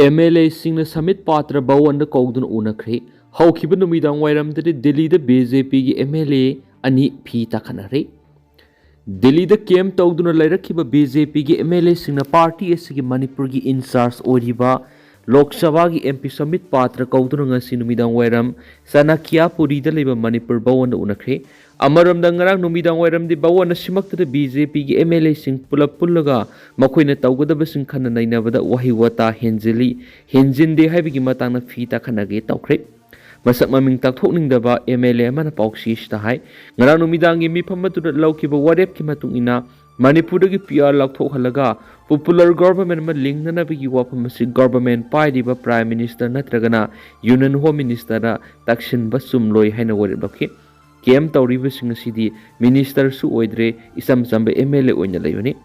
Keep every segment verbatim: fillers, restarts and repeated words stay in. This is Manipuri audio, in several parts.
ꯑꯦꯝ ꯑꯦꯜ ꯑꯦꯁꯤꯡꯅ ꯁꯃꯤꯠ ꯄꯥꯇ꯭ꯔ ꯚꯋꯟꯗ ꯀꯧꯗꯨꯅ ꯎꯅꯈ꯭ꯔꯦ꯫ ꯍꯧꯈꯤꯕ ꯅꯨꯃꯤꯗꯥꯡ ꯋꯥꯏꯔꯝꯗꯗꯤ ꯗꯤꯜꯂꯤꯗ ꯕꯤ ꯖꯦ ꯄꯤꯒꯤ ꯑꯦꯝ ꯑꯦꯜ ꯑꯦ ꯑꯅꯤ ꯐꯤ ꯇꯥꯈꯠꯅꯔꯦ꯫ ꯗꯤꯜꯂꯤꯗ ꯀꯦꯝ ꯇꯧꯗꯨꯅ ꯂꯩꯔꯛꯈꯤꯕ ꯕꯤ ꯖꯦ ꯄꯤꯒꯤ ꯑꯦꯝ ꯑꯦꯜ ꯑꯦꯁꯤꯡꯅ ꯄꯥꯔꯇꯤ ꯑꯁꯤꯒꯤ ꯃꯅꯤꯄꯨꯔꯒꯤ ꯏꯟꯆꯥꯔꯖ ꯑꯣꯏꯔꯤꯕ ꯂꯣꯛ ꯁꯚꯥꯒꯤ ꯑꯦꯝ ꯄꯤ ꯁꯃꯤꯠ ꯄꯥꯇ꯭ꯔ ꯀꯧꯗꯨꯅ ꯉꯁꯤ ꯅꯨꯃꯤꯗꯥꯡ ꯋꯥꯏꯔꯝ ꯆꯅꯥꯀ꯭ꯌꯥꯄꯨꯔꯤꯗ ꯂꯩꯕ ꯃꯅꯤꯄꯨꯔ ꯚꯋꯟꯗ ꯎꯅꯈ꯭ꯔꯦ꯫ ꯑꯃꯔꯣꯝꯗ ꯉꯔꯥꯡ ꯅꯨꯃꯤꯗꯥꯡ ꯋꯥꯏꯔꯝꯗꯤ ꯚꯋꯟ ꯑꯁꯤꯃꯛꯇꯗ ꯕꯤ ꯖꯦ ꯄꯤꯒꯤ ꯑꯦꯝ ꯑꯦꯜ ꯑꯦꯁꯤꯡ ꯄꯨꯂꯞ ꯄꯨꯜꯂꯒ ꯃꯈꯣꯏꯅ ꯇꯧꯒꯗꯕꯁꯤꯡ ꯈꯟꯅ ꯅꯩꯅꯕꯗ ꯋꯥꯍꯩ ꯋꯥꯇꯥ ꯍꯦꯟꯖꯤꯜꯂꯤ, ꯍꯦꯟꯖꯤꯟꯗꯦ ꯍꯥꯏꯕꯒꯤ ꯃꯇꯥꯡꯗ ꯐꯤ ꯇꯥꯈꯠꯅꯒꯦ ꯇꯧꯈ꯭ꯔꯦ꯫ ꯃꯁꯛ ꯃꯃꯤꯡ ꯇꯥꯛꯊꯣꯛꯅꯤꯡꯗꯕ ꯑꯦꯝ ꯑꯦꯜ ꯑꯦ ꯑꯃꯅ ꯄꯥꯎꯆꯦ ꯑꯁꯤꯗ ꯍꯥꯏ, ꯉꯔꯥꯡ ꯅꯨꯃꯤꯗꯥꯡꯒꯤ ꯃꯤꯐꯝ ꯑꯗꯨꯗ ꯂꯧꯈꯤꯕ ꯋꯥꯔꯦꯞꯀꯤ ꯃꯇꯨꯡ ꯏꯟꯅ ꯃꯅꯤꯄꯨꯔꯗꯒꯤ ꯄꯤ ꯑꯥꯔ ꯂꯧꯊꯣꯛꯍꯜꯂꯒ ꯄꯣꯄꯨꯂꯔ ꯒꯣꯚꯔꯟꯃꯦꯟꯠ ꯑꯃ ꯂꯤꯡꯅꯅꯕꯒꯤ ꯋꯥꯐꯝ ꯑꯁꯤ ꯒꯣꯚꯔꯟꯃꯦꯟꯠ ꯄꯥꯏꯔꯤꯕ ꯄ꯭ꯔꯥꯏꯝ ꯃꯤꯅꯤꯁꯇꯔ ꯅꯠꯇ꯭ꯔꯒꯅ ꯌꯨꯅꯤꯌꯟ ꯍꯣꯝ ꯃꯤꯅꯤꯁꯇꯔꯗ ꯇꯛꯁꯤꯟꯕ ꯆꯨꯝꯂꯣꯏ ꯍꯥꯏꯅ ꯋꯥꯔꯦꯞ ꯂꯧꯈꯤ꯫ ꯀꯦꯝ ꯇꯧꯔꯤꯕꯁꯤꯡ ꯑꯁꯤꯗꯤ ꯃꯤꯅꯤꯁꯇꯔꯁꯨ ꯑꯣꯏꯗ꯭ꯔꯦ, ꯏꯆꯝ ꯆꯝꯕ ꯑꯦꯝ ꯑꯦꯜ ꯑꯦ ꯑꯣꯏꯅ ꯂꯩꯕꯅꯤ꯫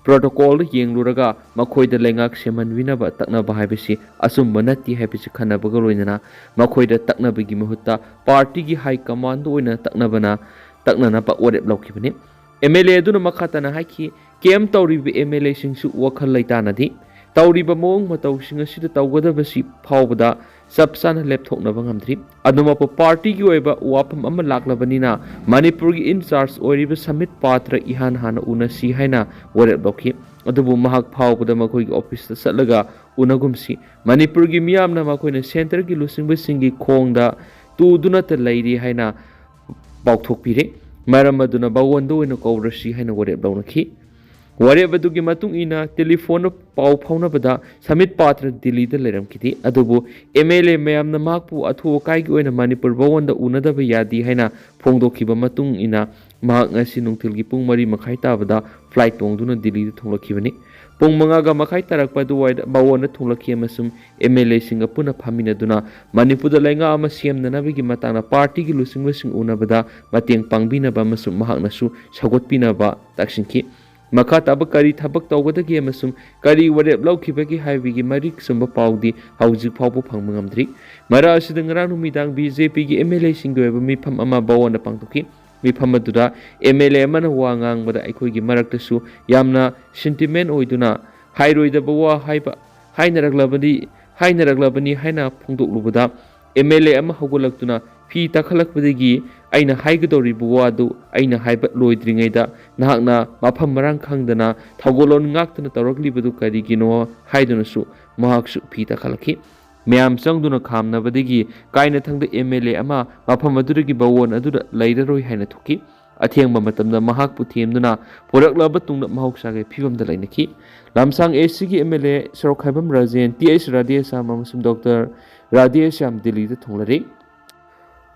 ꯄ꯭ꯔꯣꯇꯣꯀꯣꯜꯗ ꯌꯦꯡꯂꯨꯔꯒ ꯃꯈꯣꯏꯗ ꯂꯩꯉꯥꯛ ꯁꯦꯝꯍꯟꯕꯤꯅꯕ ꯇꯛꯅꯕ ꯍꯥꯏꯕꯁꯤ ꯑꯆꯨꯝꯕ ꯅꯠꯇꯦ ꯍꯥꯏꯕꯁꯤ ꯈꯟꯅꯕꯒ ꯂꯣꯏꯅꯅ ꯃꯈꯣꯏꯗ ꯇꯛꯅꯕꯒꯤ ꯃꯍꯨꯠꯇ ꯄꯥꯔꯇꯤꯒꯤ ꯍꯥꯏ ꯀꯃꯥꯟꯗ ꯑꯣꯏꯅ ꯇꯛꯅꯕꯅ, ꯇꯛꯅꯅꯕ ꯋꯥꯔꯦꯞ ꯂꯧꯈꯤꯕꯅꯤ꯫ ꯑꯦꯝ ꯑꯦꯜ ꯑꯦ ꯑꯗꯨꯅ ꯃꯈꯥ ꯇꯥꯅ ꯍꯥꯏꯈꯤ, ꯀꯦꯝ ꯇꯧꯔꯤꯕ ꯑꯦꯝ ꯑꯦꯜ ꯑꯦꯁꯤꯡꯁꯨ ꯋꯥꯈꯜ ꯂꯩꯇꯥꯅꯗꯦ꯫ ꯇꯧꯔꯤꯕ ꯃꯑꯣꯡ ꯃꯇꯧꯁꯤꯡ ꯑꯁꯤꯗ ꯇꯧꯒꯗꯕꯁꯤ ꯐꯥꯎꯕꯗ ꯆꯞ ꯆꯥꯅ ꯂꯦꯞꯊꯣꯛꯅꯕ ꯉꯝꯗ꯭ꯔꯤ꯫ ꯑꯗꯨꯃꯛꯄꯨ ꯄꯥꯔꯇꯤꯒꯤ ꯑꯣꯏꯕ ꯋꯥꯐꯝ ꯑꯃ ꯂꯥꯛꯂꯕꯅꯤꯅ ꯃꯅꯤꯄꯨꯔꯒꯤ ꯏꯟꯆꯥꯔꯖ ꯑꯣꯏꯔꯤꯕ ꯁꯃꯤꯠ ꯄꯥꯇ꯭ꯔ ꯏꯍꯥꯟ ꯍꯥꯟꯅ ꯎꯅꯁꯤ ꯍꯥꯏꯅ ꯋꯥꯔꯦꯞ ꯂꯧꯈꯤ꯫ ꯑꯗꯨꯕꯨ ꯃꯍꯥꯛ ꯐꯥꯎꯕꯗ ꯃꯈꯣꯏꯒꯤ ꯑꯣꯐꯤꯁꯇ ꯆꯠꯂꯒ ꯎꯅꯒꯨꯝꯁꯤ꯫ ꯃꯅꯤꯄꯨꯔꯒꯤ ꯃꯤꯌꯥꯝꯅ ꯃꯈꯣꯏꯅ ꯁꯦꯟꯇꯔꯒꯤ ꯂꯨꯆꯤꯡꯕꯁꯤꯡꯒꯤ ꯈꯣꯡꯗ ꯇꯨꯗꯨꯅꯇ ꯂꯩꯔꯤ ꯍꯥꯏꯅ ꯄꯥꯎꯊꯣꯛꯄꯤꯔꯦ꯫ ꯃꯔꯝ ꯑꯗꯨꯅ ꯚꯋꯟꯗ ꯑꯣꯏꯅ ꯀꯧꯔꯁꯤ ꯍꯥꯏꯅ ꯋꯥꯔꯦꯞ ꯂꯧꯅꯈꯤ꯫ ꯋꯥꯔꯦꯞ ꯑꯗꯨꯒꯤ ꯃꯇꯨꯡ ꯏꯟꯅ ꯇꯦꯂꯤꯐꯣꯟꯗ ꯄꯥꯎ ꯐꯥꯎꯅꯕꯗ ꯁꯃꯤꯠ ꯄꯥꯇ꯭ꯔ ꯗꯤꯜꯂꯤꯗ ꯂꯩꯔꯝꯈꯤꯗꯦ꯫ ꯑꯗꯨꯕꯨ ꯑꯦꯝ ꯑꯦꯜ ꯑꯦ ꯃꯌꯥꯝꯅ ꯃꯍꯥꯛꯄꯨ ꯑꯊꯨ ꯑꯀꯥꯏꯒꯤ ꯑꯣꯏꯅ ꯃꯅꯤꯄꯨꯔ ꯚꯋꯟꯗ ꯎꯅꯗꯕ ꯌꯥꯗꯦ ꯍꯥꯏꯅ ꯐꯣꯡꯗꯣꯛꯈꯤꯕ ꯃꯇꯨꯡ ꯏꯟꯅ ꯃꯍꯥꯛ ꯉꯁꯤ ꯅꯨꯡꯊꯤꯜꯒꯤ ꯄꯨꯡ ꯃꯔꯤ ꯃꯈꯥꯏ ꯇꯥꯕꯗ ꯐ꯭ꯂꯥꯏꯠ ꯇꯣꯡꯗꯨꯅ ꯗꯤꯜꯂꯤꯗ ꯊꯨꯡꯂꯛꯈꯤꯕꯅꯤ꯫ ꯄꯨꯡ ꯃꯉꯥꯒ ꯃꯈꯥꯏ ꯇꯥꯔꯛꯄ ꯑꯗꯨꯋꯥꯏꯗ ꯚꯋꯟꯗ ꯊꯨꯡꯂꯛꯈꯤ ꯑꯃꯁꯨꯡ ꯑꯦꯝ ꯑꯦꯜ ꯑꯦꯁꯤꯡꯒ ꯄꯨꯟꯅ ꯐꯝꯃꯤꯟꯅꯗꯨꯅ ꯃꯅꯤꯄꯨꯔꯗ ꯂꯩꯉꯥꯛ ꯑꯃ ꯁꯦꯝꯅꯅꯕꯒꯤ ꯃꯇꯥꯡꯗ ꯄꯥꯔꯇꯤꯒꯤ ꯂꯨꯆꯤꯡꯕꯁꯤꯡ ꯎꯅꯕꯗ ꯃꯇꯦꯡ ꯄꯥꯡꯕꯤꯅꯕ ꯑꯃꯁꯨꯡ ꯃꯍꯥꯛꯅꯁꯨ ꯁꯧꯒꯠꯄꯤꯅꯕ ꯇꯛꯁꯤꯟꯈꯤ꯫ ꯃꯈꯥ ꯇꯥꯕ ꯀꯔꯤ ꯊꯕꯛ ꯇꯧꯒꯗꯒꯦ ꯑꯃꯁꯨꯡ ꯀꯔꯤ ꯋꯥꯔꯦꯞ ꯂꯧꯈꯤꯕꯒꯦ ꯍꯥꯏꯕꯒꯤ ꯃꯔꯤꯛ ꯆꯨꯝꯕ ꯄꯥꯎꯗꯤ ꯍꯧꯖꯤꯛ ꯐꯥꯎꯕ ꯐꯪꯕ ꯉꯝꯗ꯭ꯔꯤ꯫ ꯃꯔꯛ ꯑꯁꯤꯗ ꯉꯔꯥꯡ ꯅꯨꯃꯤꯗꯥꯡ ꯕꯤ ꯖꯦ ꯄꯤꯒꯤ ꯑꯦꯝ ꯑꯦꯜ ꯑꯦꯁꯤꯡꯒꯤ ꯑꯣꯏꯕ ꯃꯤꯐꯝ ꯑꯃ ꯕꯋꯣꯟꯗ ꯄꯥꯡꯊꯣꯛꯈꯤ꯫ ꯃꯤꯐꯝ ꯑꯗꯨꯗ ꯑꯦꯝ ꯑꯦꯜ ꯑꯦ ꯑꯃꯅ ꯋꯥ ꯉꯥꯡꯕꯗ ꯑꯩꯈꯣꯏꯒꯤ ꯃꯔꯛꯇꯁꯨ ꯌꯥꯝꯅ ꯁꯦꯟꯇꯤꯃꯦꯟ ꯑꯣꯏꯗꯨꯅ ꯍꯥꯏꯔꯣꯏꯗꯕ ꯋꯥ ꯍꯥꯏꯕ ꯍꯥꯏꯅꯔꯛꯂꯕꯅꯤ, ꯍꯥꯏꯅꯔꯛꯂꯕꯅꯤ ꯍꯥꯏꯅ ꯐꯣꯡꯗꯣꯛꯂꯨꯕꯗ, ꯑꯦꯝ ꯑꯦꯜ ꯑꯦ ꯑꯃ ꯍꯧꯒꯠꯂꯛꯇꯨꯅ ꯐꯤ ꯇꯥꯈꯠꯂꯛꯄꯗꯒꯤ ꯑꯩꯅ ꯍꯥꯏꯒꯗꯧꯔꯤꯕ ꯋꯥꯗꯨ ꯑꯩꯅ ꯍꯥꯏꯕ ꯂꯣꯏꯗ꯭ꯔꯤꯉꯩꯗ ꯅꯍꯥꯛꯅ ꯃꯐꯝ ꯃꯔꯥꯡ ꯈꯪꯗꯅ ꯊꯧꯒꯜꯂꯣꯟ ꯉꯥꯛꯇꯅ ꯇꯧꯔꯛꯂꯤꯕꯗꯨ ꯀꯔꯤꯒꯤꯅꯣ ꯍꯥꯏꯗꯨꯅꯁꯨ ꯃꯍꯥꯛꯁꯨ ꯐꯤ ꯇꯥꯈꯠꯂꯛꯈꯤ꯫ ꯃꯌꯥꯝ ꯆꯪꯗꯨꯅ ꯈꯥꯝꯅꯕꯗꯒꯤ ꯀꯥꯏꯅꯊꯪꯗ ꯑꯦꯝ ꯑꯦꯜ ꯑꯦ ꯑꯃ ꯃꯐꯝ ꯑꯗꯨꯗꯒꯤ ꯕꯋꯣꯟ ꯑꯗꯨꯗ ꯂꯩꯔꯔꯣꯏ ꯍꯥꯏꯅ ꯊꯣꯛꯈꯤ꯫ ꯑꯊꯦꯡꯕ ꯃꯇꯝꯗ ꯃꯍꯥꯛꯄꯨ ꯊꯦꯝꯗꯨꯅ ꯄꯨꯔꯛꯂꯕ ꯇꯨꯡꯗ ꯃꯍꯧꯁꯥꯒꯤ ꯐꯤꯕꯝꯗ ꯂꯩꯅꯈꯤ꯫ ꯂꯝꯁꯥꯡ ꯑꯦꯁ ꯁꯤꯒꯤ ꯑꯦꯝ ꯑꯦꯜ ꯑꯦ ꯁꯣꯔꯣꯛꯈꯥꯏꯕꯝ ꯔꯥꯖꯦꯟ, ꯇꯤ ꯑꯩꯆ ꯔꯥꯙꯦꯁ꯭ꯌꯥꯝ ꯑꯃꯁꯨꯡ ꯗꯣꯛꯇꯔ ꯔꯥꯙꯦꯁ꯭ꯌꯥꯝ ꯗꯤꯜꯂꯤꯗ ꯊꯨꯡꯂꯔꯤ꯫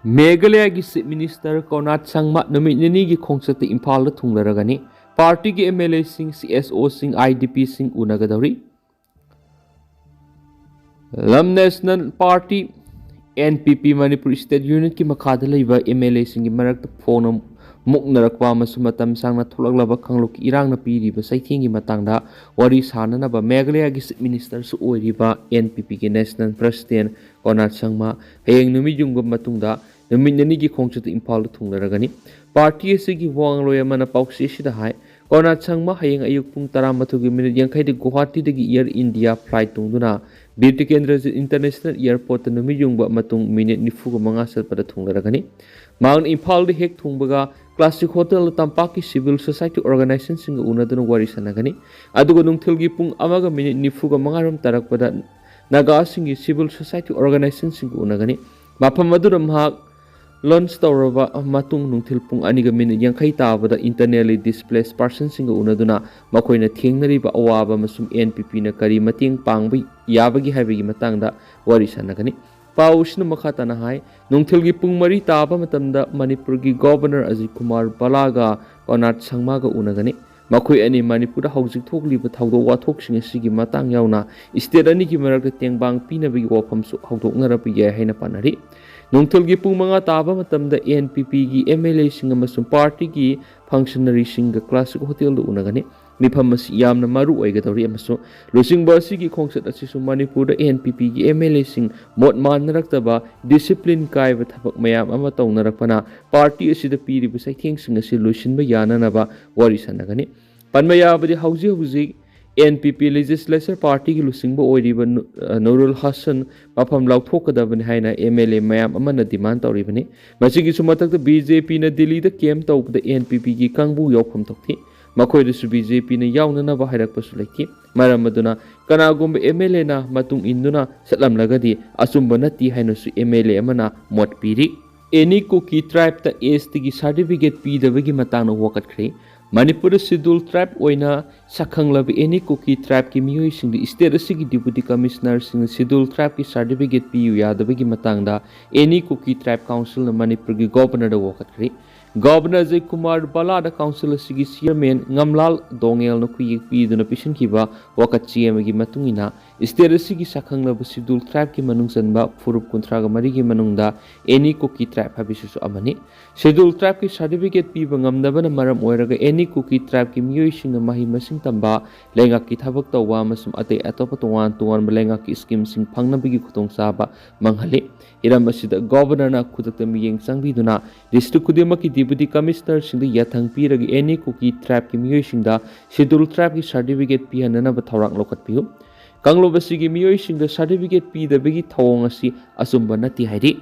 ꯃꯦꯘꯥꯂꯌꯥꯒꯤ ꯆꯤꯐ ꯃꯤꯅꯤꯁꯇꯔ ꯀꯣꯅꯥꯠ ꯁꯪꯃꯥ ꯅꯨꯃꯤꯠ ꯅꯤꯅꯤꯒꯤ ꯈꯣꯡꯆꯠꯇ ꯏꯝꯐꯥꯜꯗ ꯊꯨꯡꯂꯔꯒꯅꯤ꯫ ꯄꯥꯔꯇꯤꯒꯤ M L ꯑꯦꯁꯤꯡ, C S ꯑꯣꯁꯤꯡ, I D ꯄꯤꯁꯤꯡ ꯎꯅꯒꯗꯧꯔꯤ꯫ ꯂꯝ ꯅꯦꯁꯅꯦꯜ ꯄꯥꯔꯇꯤ, ꯑꯦꯟ ꯄꯤ ꯄꯤ, ꯃꯅꯤꯄꯨꯔ ꯁ꯭ꯇꯦꯠ ꯌꯨꯅꯤꯠꯀꯤ ꯃꯈꯥꯗ ꯂꯩꯕ ꯑꯦꯝ ꯑꯦꯜ ꯑꯦꯁꯤꯡꯒꯤ ꯃꯔꯛꯇ ꯐꯣꯡꯅ ꯃꯨꯛꯅꯔꯛꯄ ꯑꯃꯁꯨꯡ ꯃꯇꯝ ꯁꯥꯡꯅ ꯊꯣꯛꯂꯛꯂꯕ ꯀꯥꯡꯂꯨꯞꯀꯤ ꯏꯔꯥꯡꯅ ꯄꯤꯔꯤꯕ ꯆꯩꯊꯦꯡꯒꯤ ꯃꯇꯥꯡꯗ ꯋꯥꯔꯤ ꯁꯥꯅꯅꯕ ꯃꯦꯘꯥꯂꯌꯥꯒꯤ ꯆꯤꯐ ꯃꯤꯅꯤꯁꯇꯔꯁꯨ ꯑꯣꯏꯔꯤꯕ ꯑꯦꯟ ꯄꯤ ꯄꯤꯒꯤ ꯅꯦꯁꯅꯦꯜ ꯄ꯭ꯔꯁꯤꯗꯦꯟ ꯀꯣꯅꯥꯠ ꯁꯪꯃꯥ ꯍꯌꯦꯡ ꯅꯨꯃꯤꯠ ꯌꯨꯡꯕ ꯃꯇꯨꯡꯗ ꯅꯨꯃꯤꯠ ꯅꯤꯅꯤꯒꯤ ꯈꯣꯡꯆꯠꯇ ꯏꯝꯐꯥꯜꯗ ꯊꯨꯡꯂꯔꯒꯅꯤ꯫ ꯄꯥꯔꯇꯤ ꯑꯁꯤꯒꯤ ꯋꯥ ꯉꯥꯡꯂꯣꯏ ꯑꯃꯅ ꯄꯥꯎꯆꯦ ꯑꯁꯤꯗ ꯍꯥꯏ, ꯀꯣꯅꯥꯠ ꯁꯪꯃꯥ ꯍꯌꯦꯡ ꯑꯌꯨꯛ ꯄꯨꯡ ꯇꯔꯥꯃꯥꯊꯣꯏꯒꯤ ꯃꯤꯅꯤꯠ ꯌꯥꯡꯈꯩꯗ ꯒꯨꯋꯥꯍꯥꯇꯤꯗꯒꯤ ꯑꯦꯌꯔ ꯏꯟꯗꯤꯌꯥ ꯐ꯭ꯂꯥꯏꯠ ꯇꯣꯡꯗꯨꯅ ꯕꯤꯔ ꯇꯤꯀꯦꯟꯗ꯭ꯔꯖꯤꯠ ꯏꯟꯇꯔꯅꯦꯁꯅꯦꯜ ꯑꯦꯌꯔꯄꯣꯔꯠꯇ ꯅꯨꯃꯤꯠ ꯌꯨꯡꯕ ꯃꯇꯨꯡ ꯃꯤꯅꯤꯠ ꯅꯤꯐꯨꯒ ꯃꯉꯥ ꯆꯠꯄꯗ ꯊꯨꯡꯂꯔꯒꯅꯤ꯫ ꯃꯍꯥꯛꯅ ꯏꯝꯐꯥꯜꯗ ꯍꯦꯛ ꯊꯨꯡꯕꯒ ꯀ꯭ꯂꯥꯁꯤꯛ ꯍꯣꯇꯦꯜꯗ ꯇꯝꯄꯥꯛꯀꯤ ꯁꯤꯚꯤꯜ ꯁꯣꯁꯥꯏꯇꯤ ꯑꯣꯔꯒꯅꯥꯏꯖꯦꯁꯟꯁꯤꯡꯒ ꯎꯅꯗꯨꯅ ꯋꯥꯔꯤ ꯁꯥꯟꯅꯒꯅꯤ꯫ ꯑꯗꯨꯒ ꯅꯨꯡꯊꯤꯜꯒꯤ ꯄꯨꯡ ꯑꯃꯒ ꯃꯤꯅꯤꯠ ꯅꯤꯐꯨꯒ ꯃꯉꯥꯔꯣꯝ ꯇꯥꯔꯛꯄꯗ ꯅꯥꯒꯥꯁꯤꯡꯒꯤ ꯁꯤꯚꯤꯜ ꯁꯣꯁꯥꯏꯇꯤ ꯑꯣꯔꯒꯅꯥꯏꯖꯦꯁꯟꯁꯤꯡꯒ ꯎꯅꯒꯅꯤ꯫ ꯃꯐꯝ ꯑꯗꯨꯗ ꯃꯍꯥꯛ ꯂꯟꯆ ꯇꯧꯔꯕ ꯃꯇꯨꯡ ꯅꯨꯡꯊꯤꯜ ꯄꯨꯡ ꯑꯅꯤꯒ ꯃꯤꯅꯤꯠ ꯌꯥꯡꯈꯩ ꯇꯥꯕꯗ ꯏꯟꯇꯔꯅꯦꯜꯂꯤ ꯗꯤꯁꯄ꯭ꯂꯦꯁ ꯄꯥꯔꯁꯟꯁꯤꯡꯒ ꯎꯅꯗꯨꯅ ꯃꯈꯣꯏꯅ ꯊꯦꯡꯅꯔꯤꯕ ꯑꯋꯥꯕ ꯑꯃꯁꯨꯡ ꯑꯦꯟ ꯄꯤ ꯄꯤꯅ ꯀꯔꯤ ꯃꯇꯦꯡ ꯄꯥꯡꯕ ꯌꯥꯕꯒꯦ ꯍꯥꯏꯕꯒꯤ ꯃꯇꯥꯡꯗ ꯋꯥꯔꯤ ꯁꯥꯟꯅꯒꯅꯤ꯫ ꯄꯥꯎ ꯑꯁꯤꯅ ꯃꯈꯥ ꯇꯥꯅ ꯍꯥꯏ, ꯅꯨꯡꯊꯤꯜꯒꯤ ꯄꯨꯡ ꯃꯔꯤ ꯇꯥꯕ ꯃꯇꯝꯗ ꯃꯅꯤꯄꯨꯔꯒꯤ ꯒꯣꯚꯔꯅꯔ ꯑꯖꯤꯠ ꯀꯨꯃꯥꯔ ꯚꯜꯂꯥꯒ ꯀꯣꯅꯥꯠ ꯁꯪꯃꯥꯒ ꯎꯅꯒꯅꯤ꯫ ꯃꯈꯣꯏ ꯑꯅꯤ ꯃꯅꯤꯄꯨꯔꯗ ꯍꯧꯖꯤꯛ ꯊꯣꯛꯂꯤꯕ ꯊꯧꯗꯣꯛ ꯋꯥꯊꯣꯛꯁꯤꯡ ꯑꯁꯤꯒꯤ ꯃꯇꯥꯡ ꯌꯥꯎꯅ ꯁ꯭ꯇꯦꯠ ꯑꯅꯤꯒꯤ ꯃꯔꯛꯇ ꯇꯦꯡꯕꯥꯡ ꯄꯤꯅꯕꯒꯤ ꯋꯥꯐꯝꯁꯨ ꯍꯧꯗꯣꯛꯅꯔꯛꯄ ꯌꯥꯏ ꯍꯥꯏꯅ ꯄꯥꯅꯔꯤ꯫ ꯅꯨꯡꯊꯤꯜꯒꯤ ꯄꯨꯡ ꯃꯉꯥ ꯇꯥꯕ ꯃꯇꯝꯗ ꯑꯦꯟ ꯄꯤ ꯄꯤꯒꯤ ꯑꯦꯝ ꯑꯦꯜ ꯑꯦꯁꯤꯡ ꯑꯃꯁꯨꯡ ꯄꯥꯔꯇꯤꯒꯤ ꯐꯪꯁꯅꯔꯤꯁꯤꯡꯒ ꯀ꯭ꯂꯥꯁꯤꯛ ꯍꯣꯇꯦꯜꯗ ꯎꯅꯒꯅꯤ꯫ ꯃꯤꯐꯝ ꯑꯁꯤ ꯌꯥꯝꯅ ꯃꯔꯨ ꯑꯣꯏꯒꯗꯧꯔꯤ ꯑꯃꯁꯨꯡ ꯂꯨꯆꯤꯡꯕ ꯑꯁꯤꯒꯤ ꯈꯣꯡꯆꯠ ꯑꯁꯤꯁꯨ ꯃꯅꯤꯄꯨꯔꯗ ꯑꯦꯟ ꯄꯤ ꯄꯤꯒꯤ ꯑꯦꯝ ꯑꯦꯜ ꯑꯦꯁꯤꯡ ꯃꯣꯠ ꯃꯥꯟꯅꯔꯛꯇꯕ, ꯗꯤꯁꯤꯄ꯭ꯂꯤꯟ ꯀꯥꯏꯕ ꯊꯕꯛ ꯃꯌꯥꯝ ꯑꯃ ꯇꯧꯅꯔꯛꯄꯅ ꯄꯥꯔꯇꯤ ꯑꯁꯤꯗ ꯄꯤꯔꯤꯕ ꯆꯩꯊꯦꯡꯁꯤꯡ ꯑꯁꯤ ꯂꯣꯏꯁꯤꯟꯕ ꯌꯥꯅꯅꯕ ꯋꯥꯔꯤ ꯁꯥꯟꯅꯒꯅꯤ꯫ ꯄꯟꯕ ꯌꯥꯕꯗꯤ ꯍꯧꯖꯤꯛ ꯍꯧꯖꯤꯛ ꯑꯦꯟ ꯄꯤ ꯄꯤ ꯂꯦꯖꯤꯁꯂꯦꯆꯔ ꯄꯥꯔꯇꯤꯒꯤ ꯂꯨꯆꯤꯡꯕ ꯑꯣꯏꯔꯤꯕ ꯅꯨ-, ꯑ, ꯅꯨꯔꯨꯜ ꯍꯁꯟ ꯃꯐꯝ ꯂꯥꯎꯊꯣꯛꯀꯗꯕꯅꯤ ꯍꯥꯏꯅ ꯑꯦꯝ ꯑꯦꯜ ꯑꯦ ꯃꯌꯥꯝ ꯑꯃꯅ ꯗꯤꯃꯥꯟ ꯇꯧꯔꯤꯕꯅꯤ꯫ ꯃꯁꯤꯒꯤꯁꯨ ꯃꯊꯛꯇ ꯕꯤ ꯖꯦ ꯄꯤꯅ ꯗꯤꯜꯂꯤꯗ ꯀꯦꯝ ꯇꯧꯕꯗ ꯑꯦꯟ ꯄꯤ ꯄꯤꯒꯤ ꯀꯥꯡꯕꯨ ꯌꯥꯎꯐꯝ ꯊꯣꯛꯈꯤ꯫ ꯃꯈꯣꯏꯗꯁꯨ ꯕꯤ ꯖꯦ ꯄꯤꯅ ꯌꯥꯎꯅꯅꯕ ꯍꯥꯏꯔꯛꯄꯁꯨ ꯂꯩꯈꯤ꯫ ꯃꯔꯝ ꯑꯗꯨꯅ ꯀꯅꯥꯒꯨꯝꯕ ꯑꯦꯝ ꯑꯦꯜ ꯑꯦꯅ ꯃꯇꯨꯡ ꯏꯟꯗꯨꯅ ꯆꯠꯂꯝꯂꯒꯗꯤ ꯑꯆꯨꯝꯕ ꯅꯠꯇꯦ ꯍꯥꯏꯅꯁꯨ ꯑꯦꯝ ꯑꯦꯜ ꯑꯦ ꯑꯃꯅ ꯃꯣꯠ ꯄꯤꯔꯤ꯫ ꯑꯦꯅꯤ ꯀꯨꯀꯤ ꯇ꯭ꯔꯥꯏꯕꯇ ꯑꯦꯁ ꯇꯤꯒꯤ ꯁꯥꯔꯇꯤꯐꯤꯀꯦꯠ ꯄꯤꯗꯕꯒꯤ ꯃꯇꯥꯡꯗ ꯋꯥꯀꯠꯈ꯭ꯔꯦ꯫ ꯃꯅꯤꯄꯨꯔꯗ ꯁꯦꯗ꯭ꯌꯨꯜ ꯇ꯭ꯔꯥꯏꯕ ꯑꯣꯏꯅ ꯁꯛꯈꯪꯂꯕ ꯑꯦꯅꯤ ꯀꯨꯀꯤ ꯇ꯭ꯔꯥꯏꯕꯀꯤ ꯃꯤꯑꯣꯏꯁꯤꯡꯗ ꯁ꯭ꯇꯦꯠ ꯑꯁꯤꯒꯤ ꯗꯤꯄꯨꯇꯤ ꯀꯃꯤꯁꯅꯔꯁꯤꯡꯅ ꯁꯦꯗ꯭ꯌꯨꯜ ꯇ꯭ꯔꯥꯏꯕꯀꯤ ꯁꯥꯔꯇꯤꯐꯤꯀꯦꯠ ꯄꯤꯌꯨ ꯌꯥꯗꯕꯒꯤ ꯃꯇꯥꯡꯗ ꯑꯦꯅꯤ ꯀꯨꯀꯤ ꯇ꯭ꯔꯥꯏꯕ ꯀꯥꯎꯟꯁꯤꯜꯅ ꯃꯅꯤꯄꯨꯔꯒꯤ ꯒꯣꯕꯔꯅꯔꯗ ꯋꯥꯀꯠꯈ꯭ꯔꯦ꯫ ꯒꯣꯕꯔꯅꯔ ꯑꯖꯌ ꯀꯨꯃꯥꯔ ꯕꯂꯥꯗ ꯀꯥꯎꯟꯁꯤꯜ ꯑꯁꯤꯒꯤ ꯆꯤꯌꯔꯃꯦꯟ ꯉꯝꯂꯥꯜ ꯗꯣꯉꯦꯜꯅ ꯈꯨꯌꯦꯛ ꯄꯤꯗꯨꯅ ꯄꯤꯁꯤꯟꯈꯤꯕ ꯋꯥꯀꯠ ꯆꯦ ꯑꯃꯒꯤ ꯃꯇꯨꯡ ꯏꯟꯅ, ꯁ꯭ꯇꯦꯠ ꯑꯁꯤꯒꯤ ꯁꯛꯈꯪꯂꯕ ꯁꯦꯗ꯭ꯌꯨꯜ ꯇ꯭ꯔꯥꯏꯕꯀꯤ ꯃꯅꯨꯡ ꯆꯟꯕ ꯐꯨꯔꯨꯞ ꯀꯨꯟꯊ꯭ꯔꯥꯒ ꯃꯔꯤꯒꯤ ꯃꯅꯨꯡꯗ ꯑꯦꯅꯤ ꯀꯨꯀꯤ ꯇ꯭ꯔꯥꯏꯕ ꯍꯥꯏꯕꯁꯤꯁꯨ ꯑꯃꯅꯤ꯫ ꯁꯦꯗ꯭ꯌꯨꯜ ꯇ꯭ꯔꯥꯏꯕꯀꯤ ꯁꯥꯔꯇꯤꯐꯤꯀꯦꯠ ꯄꯤꯕ ꯉꯝꯗꯕꯅ ꯃꯔꯝ ꯑꯣꯏꯔꯒ ꯑꯦꯅꯤ ꯀꯨꯀꯤ ꯇ꯭ꯔꯥꯏꯕꯀꯤ ꯃꯤꯑꯣꯏꯁꯤꯡꯅ ꯃꯍꯩ ꯃꯁꯤꯡ ꯇꯝꯕ, ꯂꯩꯉꯥꯛꯀꯤ ꯊꯕꯛ ꯇꯧꯕ ꯑꯃꯁꯨꯡ ꯑꯇꯩ ꯑꯇꯣꯞꯄ ꯇꯣꯉꯥꯟ ꯇꯣꯉꯥꯟꯕ ꯂꯩꯉꯥꯛꯀꯤ ꯁ꯭ꯀꯤꯝꯁꯤꯡ ꯐꯪꯅꯕꯒꯤ ꯈꯨꯗꯣꯡꯆꯥꯕ ꯃꯥꯡꯍꯜꯂꯤ꯫ ꯍꯤꯔꯝ ꯑꯁꯤꯗ ꯒꯣꯕꯔꯅꯔꯅ ꯈꯨꯗꯛꯇ ꯃꯤꯠꯌꯦꯡ ꯆꯪꯕꯤꯗꯨꯅ ꯗꯤꯁꯇ꯭ꯔꯤꯛ ꯈꯨꯗꯤꯡꯃꯛꯀꯤ ꯗꯤꯄꯨꯇꯤ ꯀꯃꯤꯁꯅꯔꯁꯤꯡꯗ ꯌꯥꯊꯪ ꯄꯤꯔꯒ ꯑꯦꯅꯤ ꯀꯨꯀꯤ ꯇ꯭ꯔꯥꯏꯕꯀꯤ ꯃꯤꯑꯣꯏꯁꯤꯡꯗ ꯁꯦꯗ꯭ꯌꯨꯜ ꯇ꯭ꯔꯥꯏꯕꯀꯤ ꯁꯥꯔꯇꯤꯐꯤꯀꯦꯠ ꯄꯤꯍꯟꯅꯅꯕ ꯊꯧꯔꯥꯡ ꯂꯧꯈꯠꯄꯤꯌꯨ꯫ ꯀꯥꯡꯂꯨꯞ ꯑꯁꯤꯒꯤ ꯃꯤꯑꯣꯏꯁꯤꯡꯗ ꯁꯥꯔꯇꯤꯐꯤꯀꯦꯠ ꯄꯤꯗꯕꯒꯤ ꯊꯧꯑꯣꯡ ꯑꯁꯤ ꯑꯆꯨꯝꯕ ꯅꯠꯇꯦ ꯍꯥꯏꯔꯤ꯫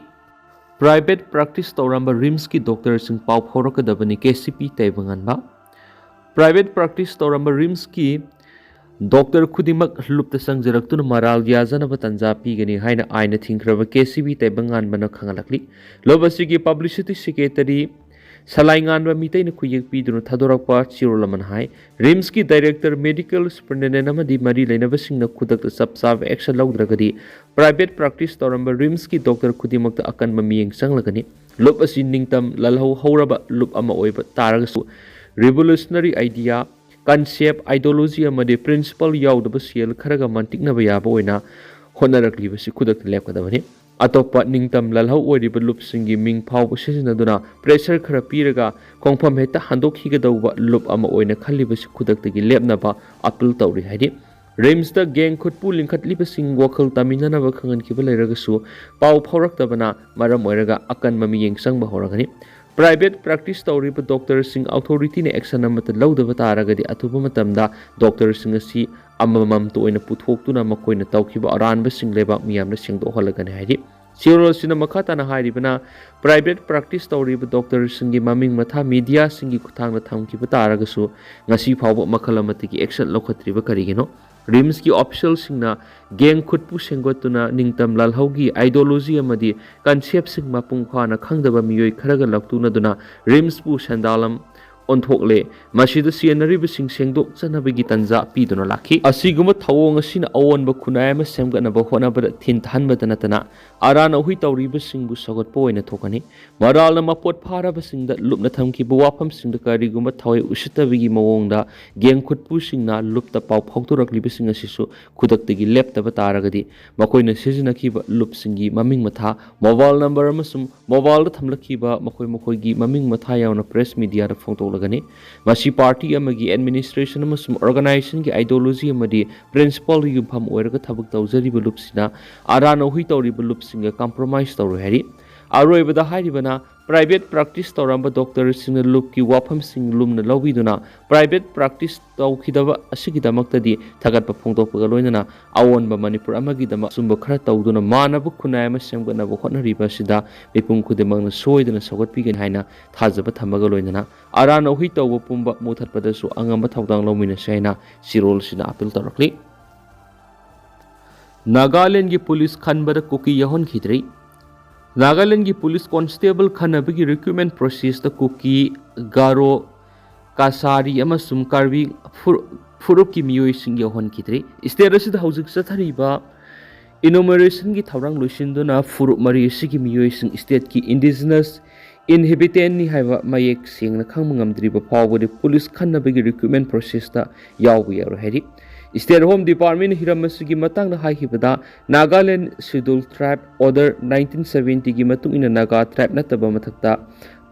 ꯄ꯭ꯔꯥꯏꯚꯦꯠ ꯄ꯭ꯔꯥꯛꯇꯤꯁ ꯇꯧꯔꯝꯕ ꯔꯤꯝꯁꯀꯤ ꯗꯣꯛꯇꯔꯁꯤꯡ ꯄꯥꯎ ꯐꯥꯎꯔꯛꯀꯗꯕꯅꯤ, ꯀꯦ ꯁꯤ ꯄꯤ ꯇꯥꯏꯕꯪꯉꯥꯟꯕ꯫ ꯄ꯭ꯔꯥꯏꯚꯦꯠ ꯄ꯭ꯔꯥꯛꯇꯤꯁ ꯇꯧꯔꯝꯕ ꯔꯤꯝꯁꯀꯤ ꯗꯣꯛꯇꯔ ꯈꯨꯗꯤꯡꯃꯛ ꯂꯨꯞꯇ ꯆꯪꯖꯔꯛꯇꯨꯅ ꯃꯔꯥꯜ ꯌꯥꯖꯅꯕ ꯇꯥꯟꯖꯥ ꯄꯤꯒꯅꯤ ꯍꯥꯏꯅ ꯑꯥꯏꯟꯅ ꯊꯤꯡꯈ꯭ꯔꯕ ꯀꯦ ꯁꯤ ꯄꯤ ꯇꯥꯏꯕꯪꯉꯥꯟꯕꯅ ꯈꯪꯍꯜꯂꯛꯂꯤ꯫ ꯂꯨꯞ ꯑꯁꯤꯒꯤ ꯄꯕ꯭ꯂꯤꯁꯤꯇꯤ ꯁꯦꯀ꯭ꯔꯦꯇꯔꯤ ꯁꯂꯥꯏꯉꯥꯟꯕ ꯃꯤꯇꯩꯅ ꯈꯨꯌꯦꯛ ꯄꯤꯗꯨꯅ ꯊꯥꯗꯣꯔꯛꯄ ꯆꯦꯔꯣꯜ ꯑꯃꯅ ꯍꯥꯏ, ꯔꯤꯝꯁꯀꯤ ꯗꯥꯏꯔꯦꯛꯇꯔ, ꯃꯦꯗꯤꯀꯦꯜ ꯁꯨꯄꯔꯤꯟꯇꯦꯟꯗꯦꯟ ꯑꯃꯗꯤ ꯃꯔꯤ ꯂꯩꯅꯕꯁꯤꯡꯅ ꯈꯨꯗꯛꯇ ꯆꯞ ꯆꯥꯕ ꯑꯦꯛꯁꯟ ꯂꯧꯗ꯭ꯔꯒꯗꯤ ꯄ꯭ꯔꯥꯏꯚꯦꯠ ꯄ꯭ꯔꯥꯛꯇꯤꯁ ꯇꯧꯔꯝꯕ ꯔꯤꯝꯁꯀꯤ ꯗꯣꯛꯇꯔ ꯈꯨꯗꯤꯡꯃꯛꯇ ꯑꯀꯟꯕ ꯃꯤꯠꯌꯦꯡ ꯆꯪꯂꯒꯅꯤ꯫ ꯂꯨꯞ ꯑꯁꯤ ꯅꯤꯡꯇꯝ ꯂꯜꯍꯧ ꯍꯧꯔꯕ ꯂꯨꯞ ꯑꯃ ꯑꯣꯏꯕ ꯇꯥꯔꯒꯁꯨ, ꯔꯤꯚꯣꯂꯨꯁꯅꯔꯤ ꯑꯥꯏꯗꯤꯌꯥ, ꯀꯟꯁꯦꯞ, ꯑꯥꯏꯗꯤꯌꯣꯂꯣꯖꯤ ꯑꯃꯗꯤ ꯄ꯭ꯔꯤꯟꯁꯤꯄꯜ ꯌꯥꯎꯗꯕ ꯁꯦꯜ ꯈꯔꯒ ꯃꯟꯇꯤꯛꯅꯕ ꯌꯥꯕ ꯑꯣꯏꯅ ꯍꯣꯠꯅꯔꯛꯂꯤꯕꯁꯤ ꯈꯨꯗꯛꯇ ꯂꯦꯞꯀꯗꯕꯅꯤ꯫ ꯑꯇꯣꯞꯄ ꯅꯤꯡꯇꯝ ꯂꯥꯜꯍꯧ ꯑꯣꯏꯔꯤꯕ ꯂꯨꯞꯁꯤꯡꯒꯤ ꯃꯤꯡ ꯐꯥꯎꯕ ꯁꯤꯖꯤꯟꯅꯗꯨꯅ pressure ꯈꯔ ꯄꯤꯔꯒ ꯈꯣꯡꯐꯝ ꯍꯦꯛꯇ ꯍꯟꯗꯣꯛꯈꯤꯒꯗꯧꯕ ꯂꯨꯞ ꯑꯃ ꯑꯣꯏꯅ ꯈꯜꯂꯤꯕꯁꯤ ꯈꯨꯗꯛꯇꯒꯤ ꯂꯦꯞꯅꯕ appeal ꯇꯧꯔꯤ ꯍꯥꯏꯔꯤ꯫ ꯔꯤꯝꯁꯇ gang ꯈꯨꯠꯄꯨ ꯂꯤꯡꯈꯠꯂꯤꯕꯁꯤꯡ ꯋꯥꯈꯜ ꯇꯥꯃꯤꯟꯅꯅꯕ ꯈꯪꯍꯟꯈꯤꯕ ꯂꯩꯔꯒꯁꯨ ꯄꯥꯎ ꯐꯥꯎꯔꯛꯇꯕꯅ ꯃꯔꯝ ꯑꯣꯏꯔꯒ ꯑꯀꯟꯕ ꯃꯤꯠꯌꯦꯡ ꯆꯪꯕ ꯍꯧꯔꯒꯅꯤ꯫ Private practice ꯇꯧꯔꯤꯕ doctorꯁꯤꯡ authorityꯅ action ꯑꯃꯠꯇ ꯂꯧꯗꯕ ꯇꯥꯔꯒꯗꯤ ꯑꯊꯨꯕ ꯃꯇꯝꯗ doctorꯁꯤꯡ ꯑꯁꯤ ꯑꯃꯃꯝꯇ ꯑꯣꯏꯅ ꯄꯨꯊꯣꯛꯇꯨꯅ ꯃꯈꯣꯏꯅ ꯇꯧꯈꯤꯕ ꯑꯔꯥꯟꯕꯁꯤꯡ ꯂꯩꯕꯥꯛ ꯃꯤꯌꯥꯝꯅ ꯁꯦꯡꯗꯣꯛꯍꯜꯂꯒꯅꯤ ꯍꯥꯏꯔꯤ꯫ ꯁꯤꯔꯣꯜꯁꯤꯅ ꯃꯈꯥ ꯇꯥꯅ ꯍꯥꯏꯔꯤꯕꯅ, private practice ꯇꯧꯔꯤꯕ doctorꯁꯤꯡꯒꯤ ꯃꯃꯤꯡ ꯃꯊꯥ mediaꯁꯤꯡꯒꯤ ꯈꯨꯠꯊꯥꯡꯗ ꯊꯝꯈꯤꯕ ꯇꯥꯔꯒꯁꯨ ꯉꯁꯤ ꯐꯥꯎꯕ ꯃꯈꯜ ꯑꯃꯠꯇꯒꯤ action ꯂꯧꯈꯠꯇ꯭ꯔꯤꯕ ꯀꯔꯤꯒꯤꯅꯣ? ꯔꯤꯝꯁꯀꯤ officialꯁꯤꯡꯅ gang ꯈꯨꯠꯄꯨ ꯁꯦꯝꯒꯠꯇꯨꯅ ꯅꯤꯡꯇꯝ ꯂꯥꯜꯍꯧꯒꯤ ideology ꯑꯃꯗꯤ conceptꯁꯤꯡ ꯃꯄꯨꯡ ꯐꯥꯅ ꯈꯪꯗꯕ ꯃꯤꯑꯣꯏ ꯈꯔꯒ ꯂꯧꯇꯨꯅꯗꯨꯅ ꯔꯤꯝꯁꯄꯨ ꯁꯦꯟꯗꯥꯂꯝ ꯑꯣꯟꯊꯣꯛꯂꯦ꯫ ꯃꯁꯤꯗ ꯆꯦꯟꯅꯔꯤꯕꯁꯤꯡ ꯁꯦꯡꯗꯣꯛꯆꯅꯕꯒꯤ ꯇꯟꯖꯥ ꯄꯤꯗꯨꯅ ꯂꯥꯛꯈꯤ꯫ ꯑꯁꯤꯒꯨꯝꯕ ꯊꯧꯑꯣꯡ ꯑꯁꯤꯅ ꯑꯑꯣꯟꯕ ꯈꯨꯟꯅꯥꯏ ꯑꯃ ꯁꯦꯝꯒꯠꯅꯕ ꯍꯣꯠꯅꯕꯗ ꯊꯤꯟꯊꯍꯟꯕꯗ ꯅꯠꯇꯅ ꯑꯔꯥꯟ ꯑꯍꯨꯏ ꯇꯧꯔꯤꯕꯁꯤꯡꯕꯨ ꯁꯧꯒꯠꯄ ꯑꯣꯏꯅ ꯊꯣꯛꯀꯅꯤ꯫ ꯃꯔꯥꯜꯅ ꯃꯄꯣꯠ ꯐꯥꯔꯕꯁꯤꯡꯗ ꯂꯨꯞꯅ ꯊꯝꯈꯤꯕ ꯋꯥꯐꯝꯁꯤꯡꯗ ꯀꯔꯤꯒꯨꯝꯕ ꯊꯋꯥꯏ ꯎꯁꯤꯠꯇꯕꯒꯤ ꯃꯑꯣꯡꯗ gang ꯈꯨꯠꯄꯨꯁꯤꯡꯅ ꯂꯨꯞꯇ ꯄꯥꯎ ꯐꯥꯎꯗꯣꯔꯛꯂꯤꯕꯁꯤꯡ ꯑꯁꯤꯁꯨ ꯈꯨꯗꯛꯇꯒꯤ ꯂꯦꯞꯇꯕ ꯇꯥꯔꯒꯗꯤ ꯃꯈꯣꯏꯅ ꯁꯤꯖꯤꯟꯅꯈꯤꯕ ꯂꯨꯞꯁꯤꯡꯒꯤ ꯃꯃꯤꯡ ꯃꯊꯥ, mobile number ꯑꯃꯁꯨꯡ mobileꯗ ꯊꯝꯂꯛꯈꯤꯕ ꯃꯈꯣꯏ ꯃꯈꯣꯏꯒꯤ ꯃꯃꯤꯡ ꯃꯊꯥ ꯌꯥꯎꯅ press mediaꯗ ꯐꯣꯡꯗꯣꯛꯂꯒꯅꯤ꯫ ꯃꯁꯤ party ꯑꯃꯒꯤ administration ꯑꯃꯁꯨꯡ organizationꯒꯤ ideology ꯑꯃꯗꯤ principleꯗ ꯌꯨꯝꯐꯝ ꯑꯣꯏꯔꯒ ꯊꯕꯛ ꯇꯧꯖꯔꯤꯕ ꯂꯨꯞꯁꯤꯅ ꯑꯔꯥꯟ ꯑꯍꯨꯏ ꯇꯧꯔꯤꯕ ꯂꯨꯞꯁꯤꯡꯒ compromise ꯇꯧꯔꯣꯏ ꯍꯥꯏꯔꯤ꯫ ꯑꯔꯣꯏꯕꯗ ꯍꯥꯏꯔꯤꯕꯅ private practice ꯇꯧꯔꯝꯕ doctorꯁꯤꯡꯅ ꯂꯨꯞꯀꯤ ꯋꯥꯐꯝꯁꯤꯡ ꯂꯨꯝꯅ ꯂꯧꯕꯤꯗꯨꯅ private practice ꯇꯧꯈꯤꯗꯕ ꯑꯁꯤꯒꯤꯗꯃꯛꯇꯗꯤ ꯊꯥꯒꯠꯄ ꯐꯣꯡꯗꯣꯛꯄꯒ ꯂꯣꯏꯅꯅ ꯑꯑꯣꯟꯕ ꯃꯅꯤꯄꯨꯔ ꯑꯃꯒꯤꯗꯃꯛ ꯑꯆꯨꯝꯕ ꯈꯔ ꯇꯧꯗꯨꯅ ꯃꯥꯟꯅꯕ ꯈꯨꯟꯅꯥꯏ ꯑꯃ ꯁꯦꯝꯒꯠꯅꯕ ꯍꯣꯠꯅꯔꯤꯕ ꯑꯁꯤꯗ ꯃꯤꯄꯨꯝ ꯈꯨꯗꯤꯡꯃꯛꯅ ꯁꯣꯏꯗꯅ ꯁꯧꯒꯠꯄꯤꯒꯅꯤ ꯍꯥꯏꯅ ꯊꯥꯖꯕ ꯊꯝꯕꯒ ꯂꯣꯏꯅꯅ ꯑꯔꯥꯟ ꯑꯍꯨꯏ ꯇꯧꯕ ꯄꯨꯝꯕ ꯃꯨꯊꯠꯄꯗꯁꯨ ꯑꯉꯝꯕ ꯊꯧꯗꯥꯡ ꯂꯧꯃꯤꯟꯅꯁꯤ ꯍꯥꯏꯅ ꯁꯤꯔꯣꯜꯁꯤꯅ appeal ꯇꯧꯔꯛꯂꯤ꯫ ꯅꯥꯒꯥꯂꯦꯟꯗꯒꯤ ꯄꯨꯂꯤꯁ ꯈꯟꯕꯗ ꯀꯨꯀꯤ ꯌꯥꯎꯍꯟꯈꯤꯗ꯭ꯔꯤ꯫ ꯅꯥꯒꯥꯂꯦꯟꯗꯒꯤ ꯄꯨꯂꯤꯁ constable ꯈꯟꯅꯕꯒꯤ recruitment processꯇ ꯀꯨꯀꯤ, ꯒꯥꯔꯣ, ꯀꯁꯥꯔꯤ ꯑꯃꯁꯨꯡ ꯀꯥꯔꯕꯤ ꯐꯨꯔ-, ꯐꯨꯔꯨꯞꯀꯤ ꯃꯤꯑꯣꯏꯁꯤꯡ ꯌꯥꯎꯍꯟꯈꯤꯗ꯭ꯔꯤ꯫ State ꯑꯁꯤꯗ ꯍꯧꯖꯤꯛ ꯆꯠꯊꯔꯤꯕ enumerationꯒꯤ ꯊꯧꯔꯥꯡ ꯂꯣꯏꯁꯤꯟꯗꯨꯅ ꯐꯨꯔꯨꯞ ꯃꯔꯤ ꯑꯁꯤꯒꯤ ꯃꯤꯑꯣꯏꯁꯤꯡ stateꯀꯤ indigenous inhabitantꯅꯤ ꯍꯥꯏꯕ ꯃꯌꯦꯛ ꯁꯦꯡꯅ ꯈꯪꯕ ꯉꯝꯗ꯭ꯔꯤꯕ ꯐꯥꯎꯕꯗꯤ ꯄꯨꯂꯤꯁ ꯈꯟꯅꯕꯒꯤ recruitment processꯇ ꯌꯥꯎꯕ ꯌꯥꯔꯣꯏ ꯍꯥꯏꯔꯤ꯫ State Home Department ꯅ ꯍꯤꯔꯝ ꯑꯁꯤꯒꯤ ꯃꯇꯥꯡꯗ ꯍꯥꯏꯈꯤꯕꯗ, Nagaland Scheduled Tribe Order nineteen seventy ꯒꯤ ꯃꯇꯨꯡ ꯏꯟꯅ ꯅꯥꯒꯥ tribe ꯅꯠꯇꯕ ꯃꯊꯛꯇ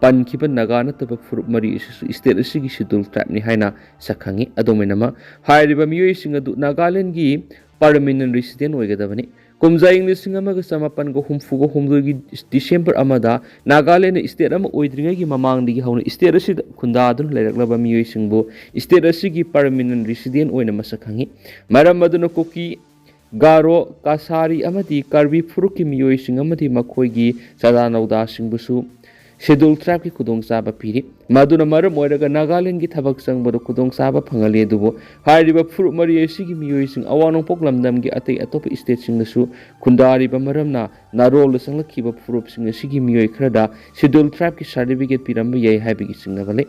ꯄꯟꯈꯤꯕ ꯅꯥꯒꯥ ꯅꯠꯇꯕ ꯐꯨꯔꯨꯞ ꯃꯔꯤ ꯑꯁꯤꯁꯨ state ꯑꯁꯤꯒꯤ Scheduled Tribe ꯅꯤ ꯍꯥꯏꯅ ꯁꯛꯈꯪꯉꯤ꯫ ꯑꯗꯨꯝ ꯑꯣꯏꯅꯃꯛ, ꯍꯥꯏꯔꯤꯕ ꯃꯤꯑꯣꯏꯁꯤꯡ ꯑꯗꯨ Nagaland ꯒꯤ permanent resident ꯑꯣꯏꯒꯗꯕꯅꯤ꯫ ꯀꯨꯝꯖꯥ ꯏꯪ ꯂꯤꯁꯤꯡ ꯑꯃꯒ ꯆꯃꯥꯄꯟꯒ ꯍꯨꯝꯐꯨꯒ ꯍꯨꯝꯗꯣꯏꯒꯤ December ꯑꯃꯗ Nagaland ꯅ state ꯑꯃ ꯑꯣꯏꯗ꯭ꯔꯤꯉꯩꯒꯤ ꯃꯃꯥꯡꯗꯒꯤ ꯍꯧꯅ state ꯑꯁꯤꯗ ꯈꯨꯟꯗꯥꯗꯨꯅ ꯂꯩꯔꯛꯂꯕ ꯃꯤꯑꯣꯏꯁꯤꯡꯕꯨ state ꯑꯁꯤꯒꯤ permanent resident ꯑꯣꯏꯅ ꯃꯁꯛ ꯈꯪꯉꯤ꯫ ꯃꯔꯝ ꯑꯗꯨꯅ ꯀꯨꯀꯤ, ꯒꯥꯔꯣ, ꯀꯁꯥꯔꯤ ꯑꯃꯗꯤ ꯀꯥꯔꯕꯤ ꯐꯨꯔꯨꯞꯀꯤ ꯃꯤꯑꯣꯏꯁꯤꯡ ꯑꯃꯗꯤ ꯃꯈꯣꯏꯒꯤ ꯆꯥꯗꯥ ꯅꯧꯗꯥꯁꯤꯡꯕꯨꯁꯨ Scheduled Tribe ꯀꯤ ꯈꯨꯗꯣꯡꯆꯥꯕ ꯄꯤꯔꯤ꯫ ꯃꯗꯨꯅ ꯃꯔꯝ ꯑꯣꯏꯔꯒ Nagaland ꯒꯤ ꯊꯕꯛ ꯆꯪꯕꯗ ꯈꯨꯗꯣꯡꯆꯥꯕ ꯐꯪꯍꯜꯂꯤ꯫ ꯑꯗꯨꯕꯨ ꯍꯥꯏꯔꯤꯕ ꯐꯨꯔꯨꯞ ꯃꯔꯤ ꯑꯁꯤꯒꯤ ꯃꯤꯑꯣꯏꯁꯤꯡ ꯑꯋꯥꯡ ꯅꯣꯡꯄꯣꯛ ꯂꯝꯗꯝꯒꯤ ꯑꯇꯩ ꯑꯇꯣꯞꯄ state ꯁꯤꯡꯗꯁꯨ ꯈꯨꯟꯗꯥꯔꯤꯕ ꯃꯔꯝꯅ ꯅꯥꯔꯣꯜꯗ ꯆꯪꯂꯛꯈꯤꯕ ꯐꯨꯔꯨꯞꯁꯤꯡ ꯑꯁꯤꯒꯤ ꯃꯤꯑꯣꯏ ꯈꯔꯗ Scheduled Tribe ꯀꯤ certificate ꯄꯤꯔꯝꯕ ꯌꯥꯏ ꯍꯥꯏꯕꯒꯤ ꯆꯤꯡꯅꯕ ꯂꯩ꯫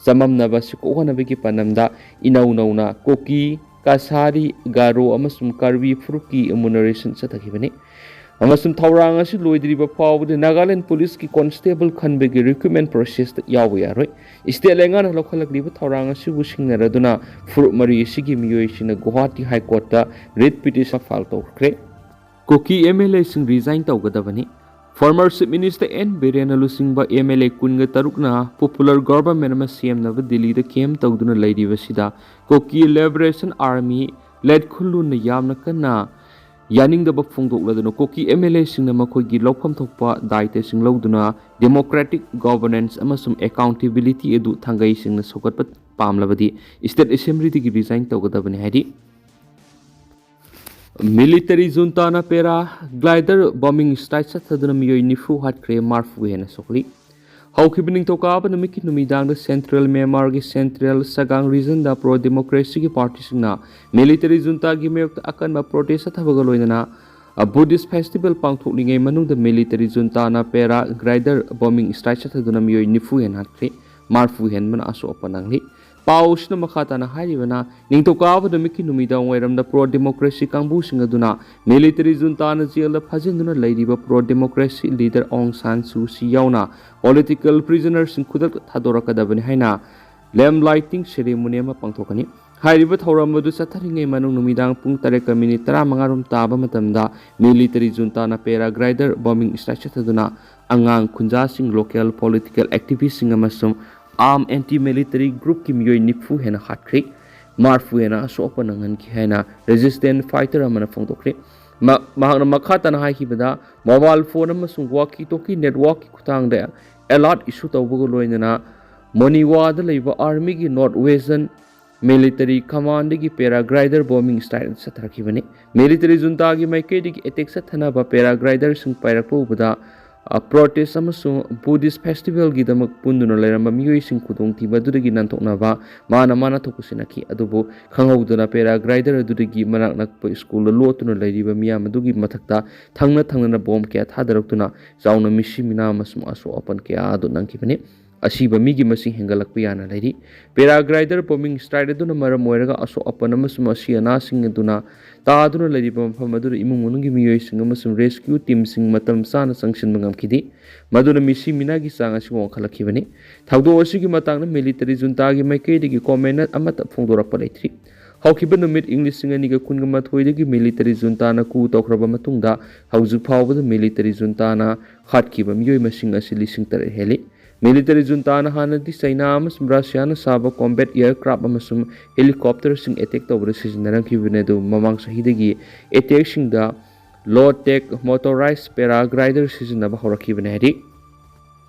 ꯆꯃꯝꯅꯕ ꯑꯁꯤ ꯀꯣꯛꯍꯟꯅꯕꯒꯤ ꯄꯥꯟꯗꯝꯗ ꯏꯅꯧ ꯅꯧꯅ ꯀꯨꯀꯤ, ꯀꯁꯥꯔꯤ, ꯒꯥꯔꯣ ꯑꯃꯁꯨꯡ ꯀꯥꯔꯕꯤ ꯐꯨꯔꯨꯞꯀꯤ enumeration ꯆꯠꯊꯈꯤꯕꯅꯤ꯫ ꯑꯃꯁꯨꯡ ꯊꯧꯔꯥꯡ ꯑꯁꯤ ꯂꯣꯏꯗ꯭ꯔꯤꯕ ꯐꯥꯎꯕꯗ Nagaland Police ꯀꯤ constable ꯈꯟꯕꯒꯤ recruitment process ꯇ ꯌꯥꯎꯕ ꯌꯥꯔꯣꯏ꯫ State ꯂꯩꯉꯥꯛꯅ ꯂꯧꯈꯠꯂꯛꯂꯤꯕ ꯊꯧꯔꯥꯡ ꯑꯁꯤꯕꯨ ꯁꯤꯡꯅꯔꯗꯨꯅ ꯐꯨꯔꯨꯞ ꯃꯔꯤ ꯑꯁꯤꯒꯤ ꯃꯤꯑꯣꯏꯁꯤꯡꯅ ꯒꯨꯋꯥꯍꯥꯇꯤ High Court ꯇ writ petition file ꯇꯧꯈ꯭ꯔꯦ꯫ ꯀꯨꯀꯤ MLA ꯁꯤꯡ resign ꯇꯧꯒꯗꯕꯅꯤ꯫ Former Chief Minister N ꯕꯤꯔꯦꯟꯅ ꯂꯨꯆꯤꯡꯕ MLA ꯀꯨꯟꯒ ꯇꯔꯨꯛꯅ popular government ꯑꯃ ꯁꯦꯝꯅꯕ ꯗꯤꯜꯂꯤꯗ camp ꯇꯧꯗꯨꯅ ꯂꯩꯔꯤꯕꯁꯤꯗ, Kuki Liberation Army, ꯂꯦꯠ ꯈꯨꯜꯂꯨꯟꯅ ꯌꯥꯝꯅ ꯀꯟꯅ ꯌꯥꯅꯤꯡꯗꯕ ꯐꯣꯡꯗꯣꯛꯂꯗꯨꯅ, ꯀꯨꯀꯤ MLA ꯁꯤꯡꯅ ꯃꯈꯣꯏꯒꯤ ꯂꯧꯐꯝ ꯊꯣꯛꯄ ꯗꯥꯏꯇꯁꯤꯡ ꯂꯧꯗꯨꯅ democratic governance ꯑꯃꯁꯨꯡ accountability ꯑꯗꯨ ꯊꯥꯡꯒꯩꯁꯤꯡꯅ ꯁꯧꯒꯠꯄ ꯄꯥꯝꯂꯕꯗꯤ State Assembly ꯗꯒꯤ resign ꯇꯧꯒꯗꯕꯅꯤ ꯍꯥꯏꯔꯤ꯫ Military junta ꯅ paraglider bombing strike ꯆꯠꯊꯗꯨꯅ ꯃꯤꯑꯣꯏ ꯅꯤꯐꯨ ꯍꯥꯠꯈ꯭ꯔꯦ, ꯃꯔꯐꯨ ꯍꯦꯟꯅ ꯁꯣꯛꯂꯤ꯫ ꯍꯧꯈꯤꯕ ꯅꯤꯡꯊꯧꯀꯥꯕ ꯅꯨꯃꯤꯠꯀꯤ ꯅꯨꯃꯤꯗꯥꯡꯗ Central Myanmar ꯒꯤ Central Sagaing Region ꯗ pro democracy ꯒꯤ party ꯁꯤꯡꯅ military junta ꯒꯤ ꯃꯥꯌꯣꯛꯇ ꯑꯀꯟꯕ protest ꯆꯠꯊꯕꯒ ꯂꯣꯏꯅꯅ, ꯑ, Buddhist festival ꯄꯥꯡꯊꯣꯛꯂꯤꯉꯩ ꯃꯅꯨꯡꯗ military junta ꯅ paraglider bombing strike ꯆꯠꯊꯗꯨꯅ ꯃꯤꯑꯣꯏ ꯅꯤꯐꯨ ꯍꯦꯟꯅ ꯍꯥꯠꯈ꯭ꯔꯦ, ꯃꯔꯐꯨ ꯍꯦꯟꯕꯅ ꯑꯁꯣꯛ ꯑꯄꯟ ꯅꯪꯂꯤ꯫ ꯄꯥꯎ ꯑꯁꯤꯅ ꯃꯈꯥ ꯇꯥꯅ ꯍꯥꯏꯔꯤꯕꯅ, ꯅꯤꯡꯊꯧꯀꯥꯕ ꯅꯨꯃꯤꯠꯀꯤ ꯅꯨꯃꯤꯗꯥꯡ ꯋꯥꯏꯔꯝꯗ pro democracy ꯀꯥꯡꯕꯨꯁꯤꯡ ꯑꯗꯨꯅ military junta ꯅ ꯖꯦꯜꯗ ꯐꯥꯖꯤꯟꯗꯨꯅ ꯂꯩꯔꯤꯕ pro democracy leader Aung San Suu Kyi ꯌꯥꯎꯅ political prisoner ꯁꯤꯡ ꯈꯨꯗꯛꯇ ꯊꯥꯗꯣꯔꯛꯀꯗꯕꯅꯤ ꯍꯥꯏꯅ lamp lighting ceremony ꯑꯃ ꯄꯥꯡꯊꯣꯛꯀꯅꯤ꯫ ꯍꯥꯏꯔꯤꯕ ꯊꯧꯔꯝ ꯑꯗꯨ ꯆꯠꯊꯔꯤꯉꯩ ꯃꯅꯨꯡ ꯅꯨꯃꯤꯗꯥꯡ ꯄꯨꯡ ꯇꯔꯦꯠꯀ ꯃꯤꯅꯤꯠ ꯇꯔꯥꯃꯉꯥ ꯔꯣꯝ ꯇꯥꯕ ꯃꯇꯝꯗ ꯃꯤꯂꯤꯇꯔꯤ ꯖꯨꯟꯇꯥꯅ ꯄꯦꯔꯥꯒ꯭ꯂꯥꯏꯗꯔ ꯕꯣꯝꯕꯤꯡ ꯁ꯭ꯇ꯭ꯔꯥꯏꯛ ꯆꯠꯊꯗꯨꯅ ꯑꯉꯥꯡ, ꯈꯨꯟꯖꯥꯁꯤꯡ, ꯂꯣꯀꯦꯜ ꯄꯣꯂꯤꯇꯤꯀꯦꯜ ꯑꯦꯛꯇꯤꯚꯤꯁꯁꯤꯡ ꯑꯃꯁꯨꯡ ꯑꯥꯔꯝ ꯑꯦꯟꯇꯤ ꯃꯤꯂꯤꯇꯔꯤ ꯒ꯭ꯔꯨꯞꯀꯤ ꯃꯤꯑꯣꯏ ꯅꯤꯐꯨ ꯍꯦꯟꯅ ꯍꯥꯠꯈ꯭ꯔꯦ꯫ ꯃꯔꯤꯐꯨ ꯍꯦꯟꯅ ꯑꯁꯣꯛ ꯑꯄꯟ ꯅꯪꯍꯟꯈꯤ ꯍꯥꯏꯅ ꯔꯦꯖꯤꯁꯇꯦꯟꯁ ꯐꯥꯏꯇꯔ ꯑꯃꯅ ꯐꯣꯡꯗꯣꯛꯈ꯭ꯔꯦ꯫ ꯃ-, ꯃꯍꯥꯛꯅ ꯃꯈꯥ ꯇꯥꯅ ꯍꯥꯏꯈꯤꯕꯗ, ꯃꯣꯕꯥꯏꯜ ꯐꯣꯟ ꯑꯃꯁꯨꯡ ꯋꯥꯀꯤ ꯇꯣꯀꯤ ꯅꯦꯠꯋꯥꯔꯛꯀꯤ ꯈꯨꯠꯊꯥꯡꯗ ꯑꯦꯂꯔꯠ ꯏꯁꯨ ꯇꯧꯕꯒ ꯂꯣꯏꯅꯅ ꯃꯣꯅꯤꯋꯥꯗ ꯂꯩꯕ ꯑꯥꯔꯃꯤꯒꯤ ꯅꯣꯔꯠ ꯋꯦꯁꯇꯔꯟ ꯃꯤꯂꯤꯇꯔꯤ ꯀꯃꯥꯟꯗꯒꯤ ꯄꯦꯔꯥꯒ꯭ꯂꯥꯏꯗꯔ ꯕꯣꯝꯕꯤꯡ ꯁ꯭ꯇ꯭ꯔꯥꯏꯛ ꯆꯠꯊꯔꯛꯈꯤꯕꯅꯤ꯫ ꯃꯤꯂꯤꯇꯔꯤ ꯖꯨꯟꯇꯥꯒꯤ ꯃꯥꯏꯀꯩꯗꯒꯤ ꯑꯦꯇꯦꯛ ꯆꯠꯊꯅꯕ ꯄꯦꯔꯥꯒ꯭ꯂꯥꯏꯗꯔꯁꯤꯡ ꯄꯥꯏꯔꯛꯄ ꯎꯕꯗ, ꯑ, ꯄ꯭ꯔꯣꯇꯦꯁ ꯑꯃꯁꯨꯡ ꯕꯨꯙꯤꯁ ꯐꯦꯁꯇꯤꯚꯦꯜꯒꯤꯗꯃꯛ ꯄꯨꯟꯗꯨꯅ ꯂꯩꯔꯝꯕ ꯃꯤꯑꯣꯏꯁꯤꯡ ꯈꯨꯗꯣꯡꯊꯤꯕ ꯑꯗꯨꯗꯒꯤ ꯅꯥꯟꯊꯣꯛꯅꯕ ꯃꯥꯅ ꯃꯥꯅ ꯊꯣꯛꯄ ꯁꯤꯟꯅꯈꯤ꯫ ꯑꯗꯨꯕꯨ ꯈꯪꯍꯧꯗꯅ ꯄꯦꯔꯥꯒ꯭ꯂꯥꯏꯗꯔ ꯑꯗꯨꯗꯒꯤ ꯃꯅꯥꯛ ꯅꯛꯄ ꯁ꯭ꯀꯨꯜꯗ ꯂꯣꯠꯇꯨꯅ ꯂꯩꯔꯤꯕ ꯃꯤꯌꯥꯝ ꯑꯗꯨꯒꯤ ꯃꯊꯛꯇ ꯊꯪꯅ ꯊꯪꯅꯅ ꯕꯣꯝ ꯀꯌꯥ ꯊꯥꯗꯔꯛꯇꯨꯅ ꯆꯥꯎꯅ ꯃꯤꯁꯤ ꯃꯤꯅꯥ ꯑꯃꯁꯨꯡ ꯑꯁꯣꯛ ꯑꯄꯟ ꯀꯌꯥ ꯑꯗꯨ ꯅꯪꯈꯤꯕꯅꯤ꯫ ꯑꯁꯤꯕ ꯃꯤꯒꯤ ꯃꯁꯤꯡ ꯍꯦꯟꯒꯠꯂꯛꯄ ꯌꯥꯅ ꯂꯩꯔꯤ꯫ ꯄꯦꯔꯥꯒ꯭ꯂꯥꯏꯗꯔ ꯕꯣꯝꯕꯤꯡ ꯁ꯭ꯇ꯭ꯔꯥꯏꯛ ꯑꯗꯨꯅ ꯃꯔꯝ ꯑꯣꯏꯔꯒ ꯑꯁꯣꯛ ꯑꯄꯟ ꯑꯃꯁꯨꯡ ꯑꯁꯤ ꯑꯅꯥꯁꯤꯡ ꯑꯗꯨꯅ ꯇꯥꯗꯨꯅ ꯂꯩꯔꯤꯕ ꯃꯐꯝ ꯑꯗꯨꯗ ꯏꯃꯨꯡ ꯃꯅꯨꯡꯒꯤ ꯃꯤꯑꯣꯏꯁꯤꯡ ꯑꯃꯁꯨꯡ ꯔꯦꯁꯀ꯭ꯌꯨ ꯇꯤꯝꯁꯤꯡ ꯃꯇꯝ ꯆꯥꯅ ꯆꯪꯁꯤꯟꯕ ꯉꯝꯈꯤꯗꯦ꯫ ꯃꯗꯨꯅ ꯃꯤꯁꯤ ꯃꯤꯅꯥꯒꯤ ꯆꯥꯡ ꯑꯁꯤ ꯋꯥꯡꯈꯠꯂꯛꯈꯤꯕꯅꯤ꯫ ꯊꯧꯗꯣꯛ ꯑꯁꯤꯒꯤ ꯃꯇꯥꯡꯗ ꯃꯤꯂꯤꯇꯔꯤ ꯖꯨꯟꯇꯥꯒꯤ ꯃꯥꯏꯀꯩꯗꯒꯤ ꯀꯣꯃꯦꯟ ꯑꯃꯠꯇ ꯐꯣꯡꯗꯣꯔꯛꯄ ꯂꯩꯇ꯭ꯔꯤ꯫ ꯍꯧꯈꯤꯕ ꯅꯨꯃꯤꯠ ꯏꯪ ꯂꯤꯁꯤꯡ ꯑꯅꯤꯒ ꯀꯨꯟꯒ ꯃꯥꯊꯣꯏꯗꯒꯤ ꯃꯤꯂꯤꯇꯔꯤ ꯖꯨꯟꯇꯥꯅ coup ꯇꯧꯈ꯭ꯔꯕ ꯃꯇꯨꯡꯗ ꯍꯧꯖꯤꯛ ꯐꯥꯎꯕꯗ ꯃꯤꯂꯤꯇꯔꯤ ꯖꯨꯟꯇꯥꯅ ꯍꯥꯠꯈꯤꯕ ꯃꯤꯑꯣꯏ ꯃꯁꯤꯡ ꯑꯁꯤ ꯂꯤꯁꯤꯡ ꯇꯔꯦꯠ ꯍꯦꯜꯂꯤ꯫ ꯃꯤꯂꯤꯇꯔꯤ ꯖꯨꯟꯇꯥꯅ ꯍꯥꯟꯅꯗꯤ ꯆꯩꯅꯥ ꯑꯃꯁꯨꯡ ꯔꯁꯤꯌꯥꯅ ꯁꯥꯕ ꯀꯣꯝꯕꯦꯠ ꯑꯦꯌꯔꯀ꯭ꯔꯥꯐ ꯑꯃꯁꯨꯡ ꯍꯦꯂꯤꯀꯣꯞꯇꯔꯁꯤꯡ ꯑꯦꯇꯦꯛ ꯇꯧꯕꯗ ꯁꯤꯖꯤꯟꯅꯔꯝꯈꯤꯕꯅꯤ, ꯑꯗꯨꯕꯨ ꯃꯃꯥꯡ ꯆꯍꯤꯗꯒꯤ ꯑꯦꯇꯦꯛꯁꯤꯡꯗ ꯂꯣ ꯇꯦꯛ ꯃꯣꯇꯣꯔꯥꯏꯖ ꯄꯦꯔꯥꯒ꯭ꯂꯥꯏꯗꯔ ꯁꯤꯖꯤꯟꯅꯕ ꯍꯧꯔꯛꯈꯤꯕꯅꯤ ꯍꯥꯏꯔꯤ꯫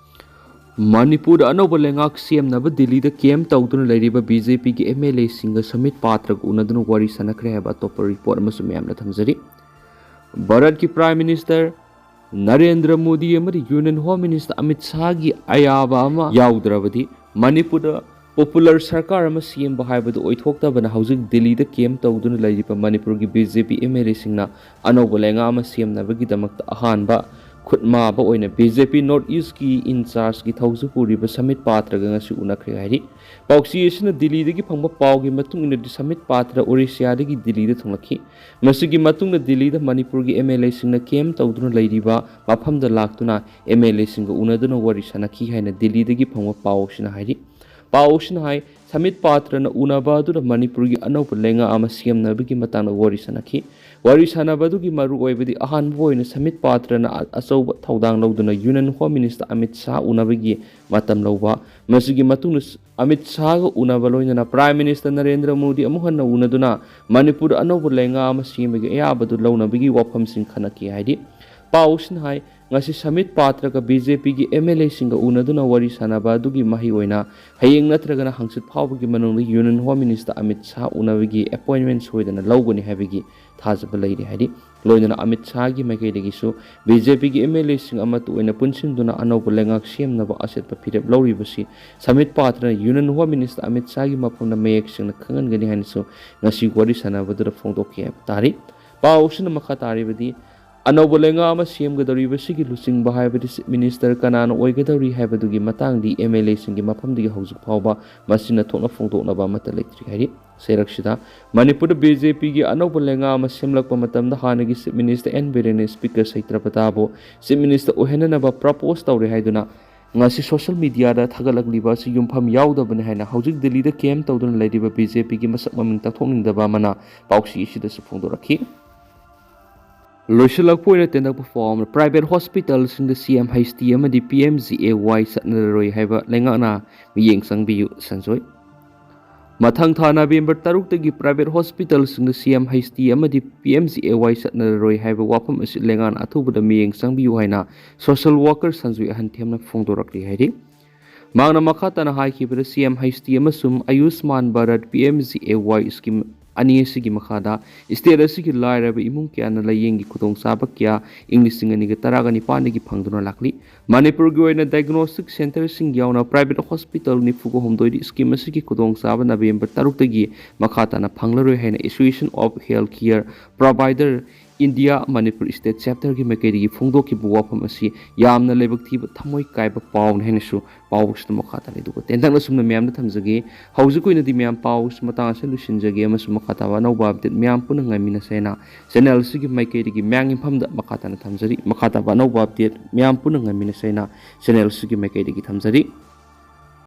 ꯃꯅꯤꯄꯨꯔꯗ ꯑꯅꯧꯕ ꯂꯩꯉꯥꯛ ꯁꯦꯝꯅꯕ ꯗꯤꯜꯂꯤꯗ ꯀꯦꯝ ꯇꯧꯗꯨꯅ ꯂꯩꯔꯤꯕ ꯕꯤ ꯖꯦ ꯄꯤꯒꯤ ꯑꯦꯝ ꯑꯦꯜ ꯑꯦꯁꯤꯡꯒ ꯁꯃꯤꯠ ꯄꯥꯇ꯭ꯔꯒ ꯎꯅꯗꯨꯅ ꯋꯥꯔꯤ ꯁꯥꯟꯅꯈ꯭ꯔꯦ ꯍꯥꯏꯕ ꯑꯇꯣꯞꯄ ꯔꯤꯄꯣꯔꯠ ꯑꯃꯁꯨ ꯃꯌꯥꯝꯅ ꯊꯝꯖꯔꯤ꯫ ꯚꯥꯔꯠꯀꯤ ꯄ꯭ꯔꯥꯏꯝ ꯃꯤꯅꯤꯁꯇꯔ ꯅꯔꯦꯟꯗ꯭ꯔ ꯃꯣꯗꯤ ꯑꯃꯗꯤ ꯌꯨꯅꯤꯌꯟ ꯍꯣꯝ ꯃꯤꯅꯤꯁꯇꯔ ꯑꯃꯤꯠ ꯁꯥꯍꯒꯤ ꯑꯌꯥꯕ ꯑꯃ ꯌꯥꯎꯗ꯭ꯔꯕꯗꯤ ꯃꯅꯤꯄꯨꯔꯗ ꯄꯣꯄꯨꯂꯔ ꯁꯔꯀꯥꯔ ꯑꯃ ꯁꯦꯝꯕ ꯍꯥꯏꯕꯗꯨ ꯑꯣꯏꯊꯣꯛꯇꯕꯅ ꯍꯧꯖꯤꯛ ꯗꯤꯜꯂꯤꯗ ꯀꯦꯝ ꯇꯧꯗꯨꯅ ꯂꯩꯔꯤꯕ ꯃꯅꯤꯄꯨꯔꯒꯤ B J P M L ꯑꯦꯁꯤꯡꯅ ꯑꯅꯧꯕ ꯂꯩꯉꯥꯛ ꯑꯃ ꯁꯦꯝꯅꯕꯒꯤꯗꯃꯛꯇ ꯑꯍꯥꯟꯕ ꯈꯨꯠꯃꯥꯕ ꯑꯣꯏꯅ ꯕꯤ ꯖꯦ ꯄꯤ ꯅꯣꯔꯠ ꯏꯁꯀꯤ ꯏꯟꯆꯥꯔꯖꯀꯤ ꯊꯧꯁꯤ ꯄꯨꯔꯤꯕ ꯁꯃꯤꯠ ꯄꯥꯇ꯭ꯔꯒ ꯉꯁꯤ ꯎꯅꯈ꯭ꯔꯦ ꯍꯥꯏꯔꯤ꯫ ꯄꯥꯎꯆꯦ ꯑꯁꯤꯅ ꯗꯤꯜꯂꯤꯗꯒꯤ ꯐꯪꯕ ꯄꯥꯎꯒꯤ ꯃꯇꯨꯡ ꯏꯟꯅꯗꯤ ꯁꯃꯤꯠ ꯄꯥꯇ꯭ꯔ ꯑꯣꯔꯤꯁꯤꯌꯥꯗꯒꯤ ꯗꯤꯜꯂꯤꯗ ꯊꯨꯡꯂꯛꯈꯤ꯫ ꯃꯁꯤꯒꯤ ꯃꯇꯨꯡꯗ ꯗꯤꯜꯂꯤꯗ ꯃꯅꯤꯄꯨꯔꯒꯤ ꯑꯦꯝ ꯑꯦꯜ ꯑꯦꯁꯤꯡꯅ ꯀꯦꯝ ꯇꯧꯗꯨꯅ ꯂꯩꯔꯤꯕ ꯃꯐꯝꯗ ꯂꯥꯛꯇꯨꯅ ꯑꯦꯝ ꯑꯦꯜ ꯑꯦꯁꯤꯡꯒ ꯎꯅꯗꯨꯅ ꯋꯥꯔꯤ ꯁꯥꯟꯅꯈꯤ ꯍꯥꯏꯅ ꯗꯤꯜꯂꯤꯗꯒꯤ ꯐꯪꯕ ꯄꯥꯎ ꯑꯁꯤꯅ ꯍꯥꯏꯔꯤ꯫ ꯄꯥꯎꯁꯤꯅ ꯍꯥꯏ, ꯁꯃꯤꯠ ꯄꯥꯇ꯭ꯔꯅ ꯎꯅꯕ ꯑꯗꯨꯗ ꯃꯅꯤꯄꯨꯔꯒꯤ ꯑꯅꯧꯕ ꯂꯩꯉꯥꯛ ꯑꯃ ꯁꯦꯝꯅꯕꯒꯤ ꯃꯇꯥꯡꯗ ꯋꯥꯔꯤ ꯁꯥꯟꯅꯈꯤ꯫ ꯋꯥꯔꯤ ꯁꯥꯟꯅꯕ ꯑꯗꯨꯒꯤ ꯃꯔꯨꯑꯣꯏꯕꯗꯤ ꯑꯍꯥꯟꯕ ꯑꯣꯏꯅ ꯁꯃꯤꯠ ꯄꯥꯇ꯭ꯔꯅ ꯑ-, ꯑꯆꯧꯕ ꯊꯧꯗꯥꯡ ꯂꯧꯗꯨꯅ Union Home Minister Amit Shah ꯎꯅꯕꯒꯤ ꯃꯇꯝ ꯂꯧꯕ, ꯃꯁꯤꯒꯤ ꯃꯇꯨꯡꯗ ꯑꯃꯤꯠ ꯁꯥꯍꯒ ꯎꯅꯕ ꯂꯣꯏꯅꯅ Prime Minister ꯅꯔꯦꯟꯗ꯭ꯔ ꯃꯣꯗꯤ ꯑꯃꯨꯛ ꯍꯟꯅ ꯎꯅꯗꯨꯅ ꯃꯅꯤꯄꯨꯔꯗ ꯑꯅꯧꯕ ꯂꯩꯉꯥꯛ ꯑꯃ ꯁꯦꯝꯕꯒꯤ ꯑꯌꯥꯕꯗꯨ ꯂꯧꯅꯕꯒꯤ ꯋꯥꯐꯝꯁꯤꯡ ꯈꯟꯅꯈꯤ ꯍꯥꯏꯔꯤ꯫ ꯄꯥꯎꯁꯤꯅ ꯍꯥꯏ, ꯉꯁꯤ ꯁꯃꯤꯠ ꯄꯥꯇ꯭ꯔꯒ BJPꯒꯤ MLAꯁꯤꯡꯒ ꯎꯅꯗꯨꯅ ꯋꯥꯔꯤ ꯁꯥꯟꯅꯕ ꯑꯗꯨꯒꯤ ꯃꯍꯩ ꯑꯣꯏꯅ ꯍꯌꯦꯡ ꯅꯠꯇ꯭ꯔꯒꯅ ꯍꯪꯆꯤꯠ ꯐꯥꯎꯕꯒꯤ ꯃꯅꯨꯡꯗ Union Home Minister Amit Shah ꯎꯅꯕꯒꯤ appointment ꯁꯣꯏꯗꯅ ꯂꯧꯒꯅꯤ ꯍꯥꯏꯕꯒꯤ ꯊꯥꯖꯕ ꯂꯩꯔꯤ ꯍꯥꯏꯔꯤ꯫ ꯂꯣꯏꯅꯅ ꯑꯃꯤꯠ ꯁꯥꯍꯒꯤ ꯃꯥꯏꯀꯩꯗꯒꯤꯁꯨ BJPꯒꯤ MLAꯁꯤꯡ ꯑꯃꯠꯇ ꯑꯣꯏꯅ ꯄꯨꯟꯁꯤꯟꯗꯨꯅ ꯑꯅꯧꯕ ꯂꯩꯉꯥꯛ ꯁꯦꯝꯅꯕ ꯑꯆꯦꯠꯄ ꯐꯤꯔꯦꯞ ꯂꯧꯔꯤꯕꯁꯤ ꯁꯃꯤꯠ ꯄꯥꯇ꯭ꯔꯅ Union Home Minister ꯑꯃꯤꯠ ꯁꯥꯍꯒꯤ ꯃꯐꯝꯗ ꯃꯌꯦꯛ ꯁꯦꯡꯅ ꯈꯪꯍꯟꯒꯅꯤ ꯍꯥꯏꯅꯁꯨ ꯉꯁꯤ ꯋꯥꯔꯤ ꯁꯥꯟꯅꯕꯗꯨꯗ ꯐꯣꯡꯗꯣꯛꯈꯤ ꯍꯥꯏꯕ ꯇꯥꯔꯤ꯫ ꯄꯥꯎꯁꯤꯅ ꯃꯈꯥ ꯇꯥꯔꯤꯕꯗꯤ, ꯑꯅꯧꯕ ꯂꯩꯉꯥꯛ ꯑꯃ ꯁꯦꯝꯒꯗꯧꯔꯤꯕꯁꯤꯒꯤ ꯂꯨꯆꯤꯡꯕ ꯍꯥꯏꯕꯗꯤ Chief Minister ꯀꯅꯥꯅ ꯑꯣꯏꯒꯗꯧꯔꯤ ꯍꯥꯏꯕꯗꯨꯒꯤ ꯃꯇꯥꯡꯗꯤ MLAꯁꯤꯡꯒꯤ ꯃꯐꯝꯗꯒꯤ ꯍꯧꯖꯤꯛ ꯐꯥꯎꯕ ꯃꯁꯤꯅ ꯊꯣꯛꯅ ꯐꯣꯡꯗꯣꯛꯅꯕ ꯑꯃꯠꯇ ꯂꯩꯇ꯭ꯔꯤ ꯍꯥꯏꯔꯤ꯫ ꯆꯩꯔꯛꯁꯤꯗ ꯃꯅꯤꯄꯨꯔꯗ BJPꯒꯤ ꯑꯅꯧꯕ ꯂꯩꯉꯥꯛ ꯑꯃ ꯁꯦꯝꯂꯛꯄ ꯃꯇꯝꯗ ꯍꯥꯟꯅꯒꯤ Chief Minister ꯑꯦꯟ ꯕꯤꯔꯦꯟꯅ Speaker ꯁꯩꯇ꯭ꯔꯄꯇꯥꯕꯨ Chief Minister ꯑꯣꯏꯍꯟꯅꯅꯕ propose ꯇꯧꯔꯦ ꯍꯥꯏꯗꯨꯅ ꯉꯁꯤ social mediaꯗ ꯊꯥꯒꯠꯂꯛꯂꯤꯕ ꯑꯁꯤ ꯌꯨꯝꯐꯝ ꯌꯥꯎꯗꯕꯅꯤ ꯍꯥꯏꯅ ꯍꯧꯖꯤꯛ ꯗꯤꯜꯂꯤꯗ camp ꯇꯧꯗꯨꯅ ꯂꯩꯔꯤꯕ BJPꯒꯤ ꯃꯁꯛ ꯃꯃꯤꯡ ꯇꯥꯛꯊꯣꯛꯅꯤꯡꯗꯕ ꯑꯃꯅ ꯄꯥꯎꯆꯦ ꯑꯁꯤꯗꯁꯨ ꯐꯣꯡꯗꯣꯔꯛꯈꯤ꯫ ꯂꯣꯏꯁꯤꯜꯂꯛꯄ ꯑꯣꯏꯅ ꯇꯦꯟꯗꯛꯄ ꯄꯥꯎ ꯑꯃꯅ, private hospitalꯁꯤꯡꯗ CMHT ꯑꯃꯗꯤ PMGAY ꯆꯠꯅꯔꯔꯣꯏ ꯍꯥꯏꯕ ꯂꯩꯉꯥꯛꯅ ꯃꯤꯠꯌꯦꯡ ꯆꯪꯕꯤꯌꯨ ꯁꯟꯖꯣꯏ꯫ ꯃꯊꯪ ꯊꯥ November ꯇꯔꯨꯛꯇꯒꯤ private hospitalꯁꯤꯡꯗ CMHT ꯑꯃꯗꯤ PMGAY ꯆꯠꯅꯔꯔꯣꯏ ꯍꯥꯏꯕ ꯋꯥꯐꯝ ꯑꯁꯤ ꯂꯩꯉꯥꯛꯅ ꯑꯊꯨꯕꯗ ꯃꯤꯠꯌꯦꯡ ꯆꯪꯕꯤꯌꯨ ꯍꯥꯏꯅ social worker ꯁꯟꯖꯣꯏ ꯑꯍꯟꯊꯦꯝꯅ ꯐꯣꯡꯗꯣꯔꯛꯂꯤ ꯍꯥꯏꯔꯤ꯫ ꯃꯍꯥꯛꯅ ꯃꯈꯥ ꯇꯥꯅ ꯍꯥꯏꯈꯤꯕꯗ, CMHT ꯑꯃꯁꯨꯡ ꯑꯌꯨꯁꯃꯥꯟ ꯚꯥꯔꯠ PMGAY scheme ꯑꯅꯤ ꯑꯁꯤꯒꯤ ꯃꯈꯥꯗ state ꯑꯁꯤꯒꯤ ꯂꯥꯏꯔꯕ ꯏꯃꯨꯡ ꯀꯌꯥꯅ ꯂꯥꯌꯦꯡꯒꯤ ꯈꯨꯗꯣꯡꯆꯥꯕ ꯀꯌꯥ ꯏꯪ ꯂꯤꯁꯤꯡ ꯑꯅꯤꯒ ꯇꯔꯥꯒ ꯅꯤꯄꯥꯟꯗꯒꯤ ꯐꯪꯗꯨꯅ ꯂꯥꯛꯂꯤ꯫ ꯃꯅꯤꯄꯨꯔꯒꯤ ꯑꯣꯏꯅ diagnostic centreꯁꯤꯡ ꯌꯥꯎꯅ private hospital ꯅꯤꯐꯨꯒ ꯍꯨꯝꯗꯣꯏꯗꯤ scheme ꯑꯁꯤꯒꯤ ꯈꯨꯗꯣꯡꯆꯥꯕ November ꯇꯔꯨꯛꯇꯒꯤ ꯃꯈꯥ ꯇꯥꯅ ꯐꯪꯂꯔꯣꯏ ꯍꯥꯏꯅ Association of Health Care Provider India Manipur State Chapterꯒꯤ ꯃꯥꯏꯀꯩꯗꯒꯤ ꯐꯣꯡꯗꯣꯛꯈꯤꯕ ꯋꯥꯐꯝ ꯑꯁꯤ ꯌꯥꯝꯅ ꯂꯥꯏꯕꯛ ꯊꯤꯕ, ꯊꯃꯣꯏ ꯀꯥꯏꯕ ꯄꯥꯎꯅꯤ ꯍꯥꯏꯅꯁꯨ ꯄꯥꯎꯁꯤꯗ ꯃꯈꯥ ꯇꯥꯅ ꯑꯗꯨꯒ ꯇꯦꯟꯇꯛꯅ ꯁꯨꯝꯅ ꯃꯌꯥꯝꯗ ꯊꯝꯖꯒꯦ꯫ ꯍꯧꯖꯤꯛ ꯑꯣꯏꯅꯗꯤ ꯃꯌꯥꯝ ꯄꯥꯎꯁꯤ ꯃꯇꯥꯡ ꯑꯁꯤꯗ ꯂꯣꯏꯁꯤꯟꯖꯒꯦ ꯑꯃꯁꯨꯡ ꯃꯈꯥ ꯇꯥꯕ ꯑꯅꯧꯕ update ꯃꯌꯥꯝ ꯄꯨꯟꯅ ꯉꯥꯏꯃꯤꯟꯅꯁꯦ ꯍꯥꯏꯅ channel ꯑꯁꯤꯒꯤ ꯃꯥꯏꯀꯩꯗꯒꯤ ꯃꯌꯥꯝꯒꯤ ꯃꯐꯝꯗ ꯃꯈꯥ ꯇꯥꯅ ꯊꯝꯖꯔꯤ꯫ ꯃꯈꯥ ꯇꯥꯕ ꯑꯅꯧꯕ update ꯃꯌꯥꯝ ꯄꯨꯟꯅ ꯉꯥꯏꯃꯤꯟꯅꯁꯦ ꯍꯥꯏꯅ channel ꯑꯁꯤꯒꯤ ꯃꯥꯏꯀꯩꯗꯒꯤ ꯊꯝꯖꯔꯤ꯫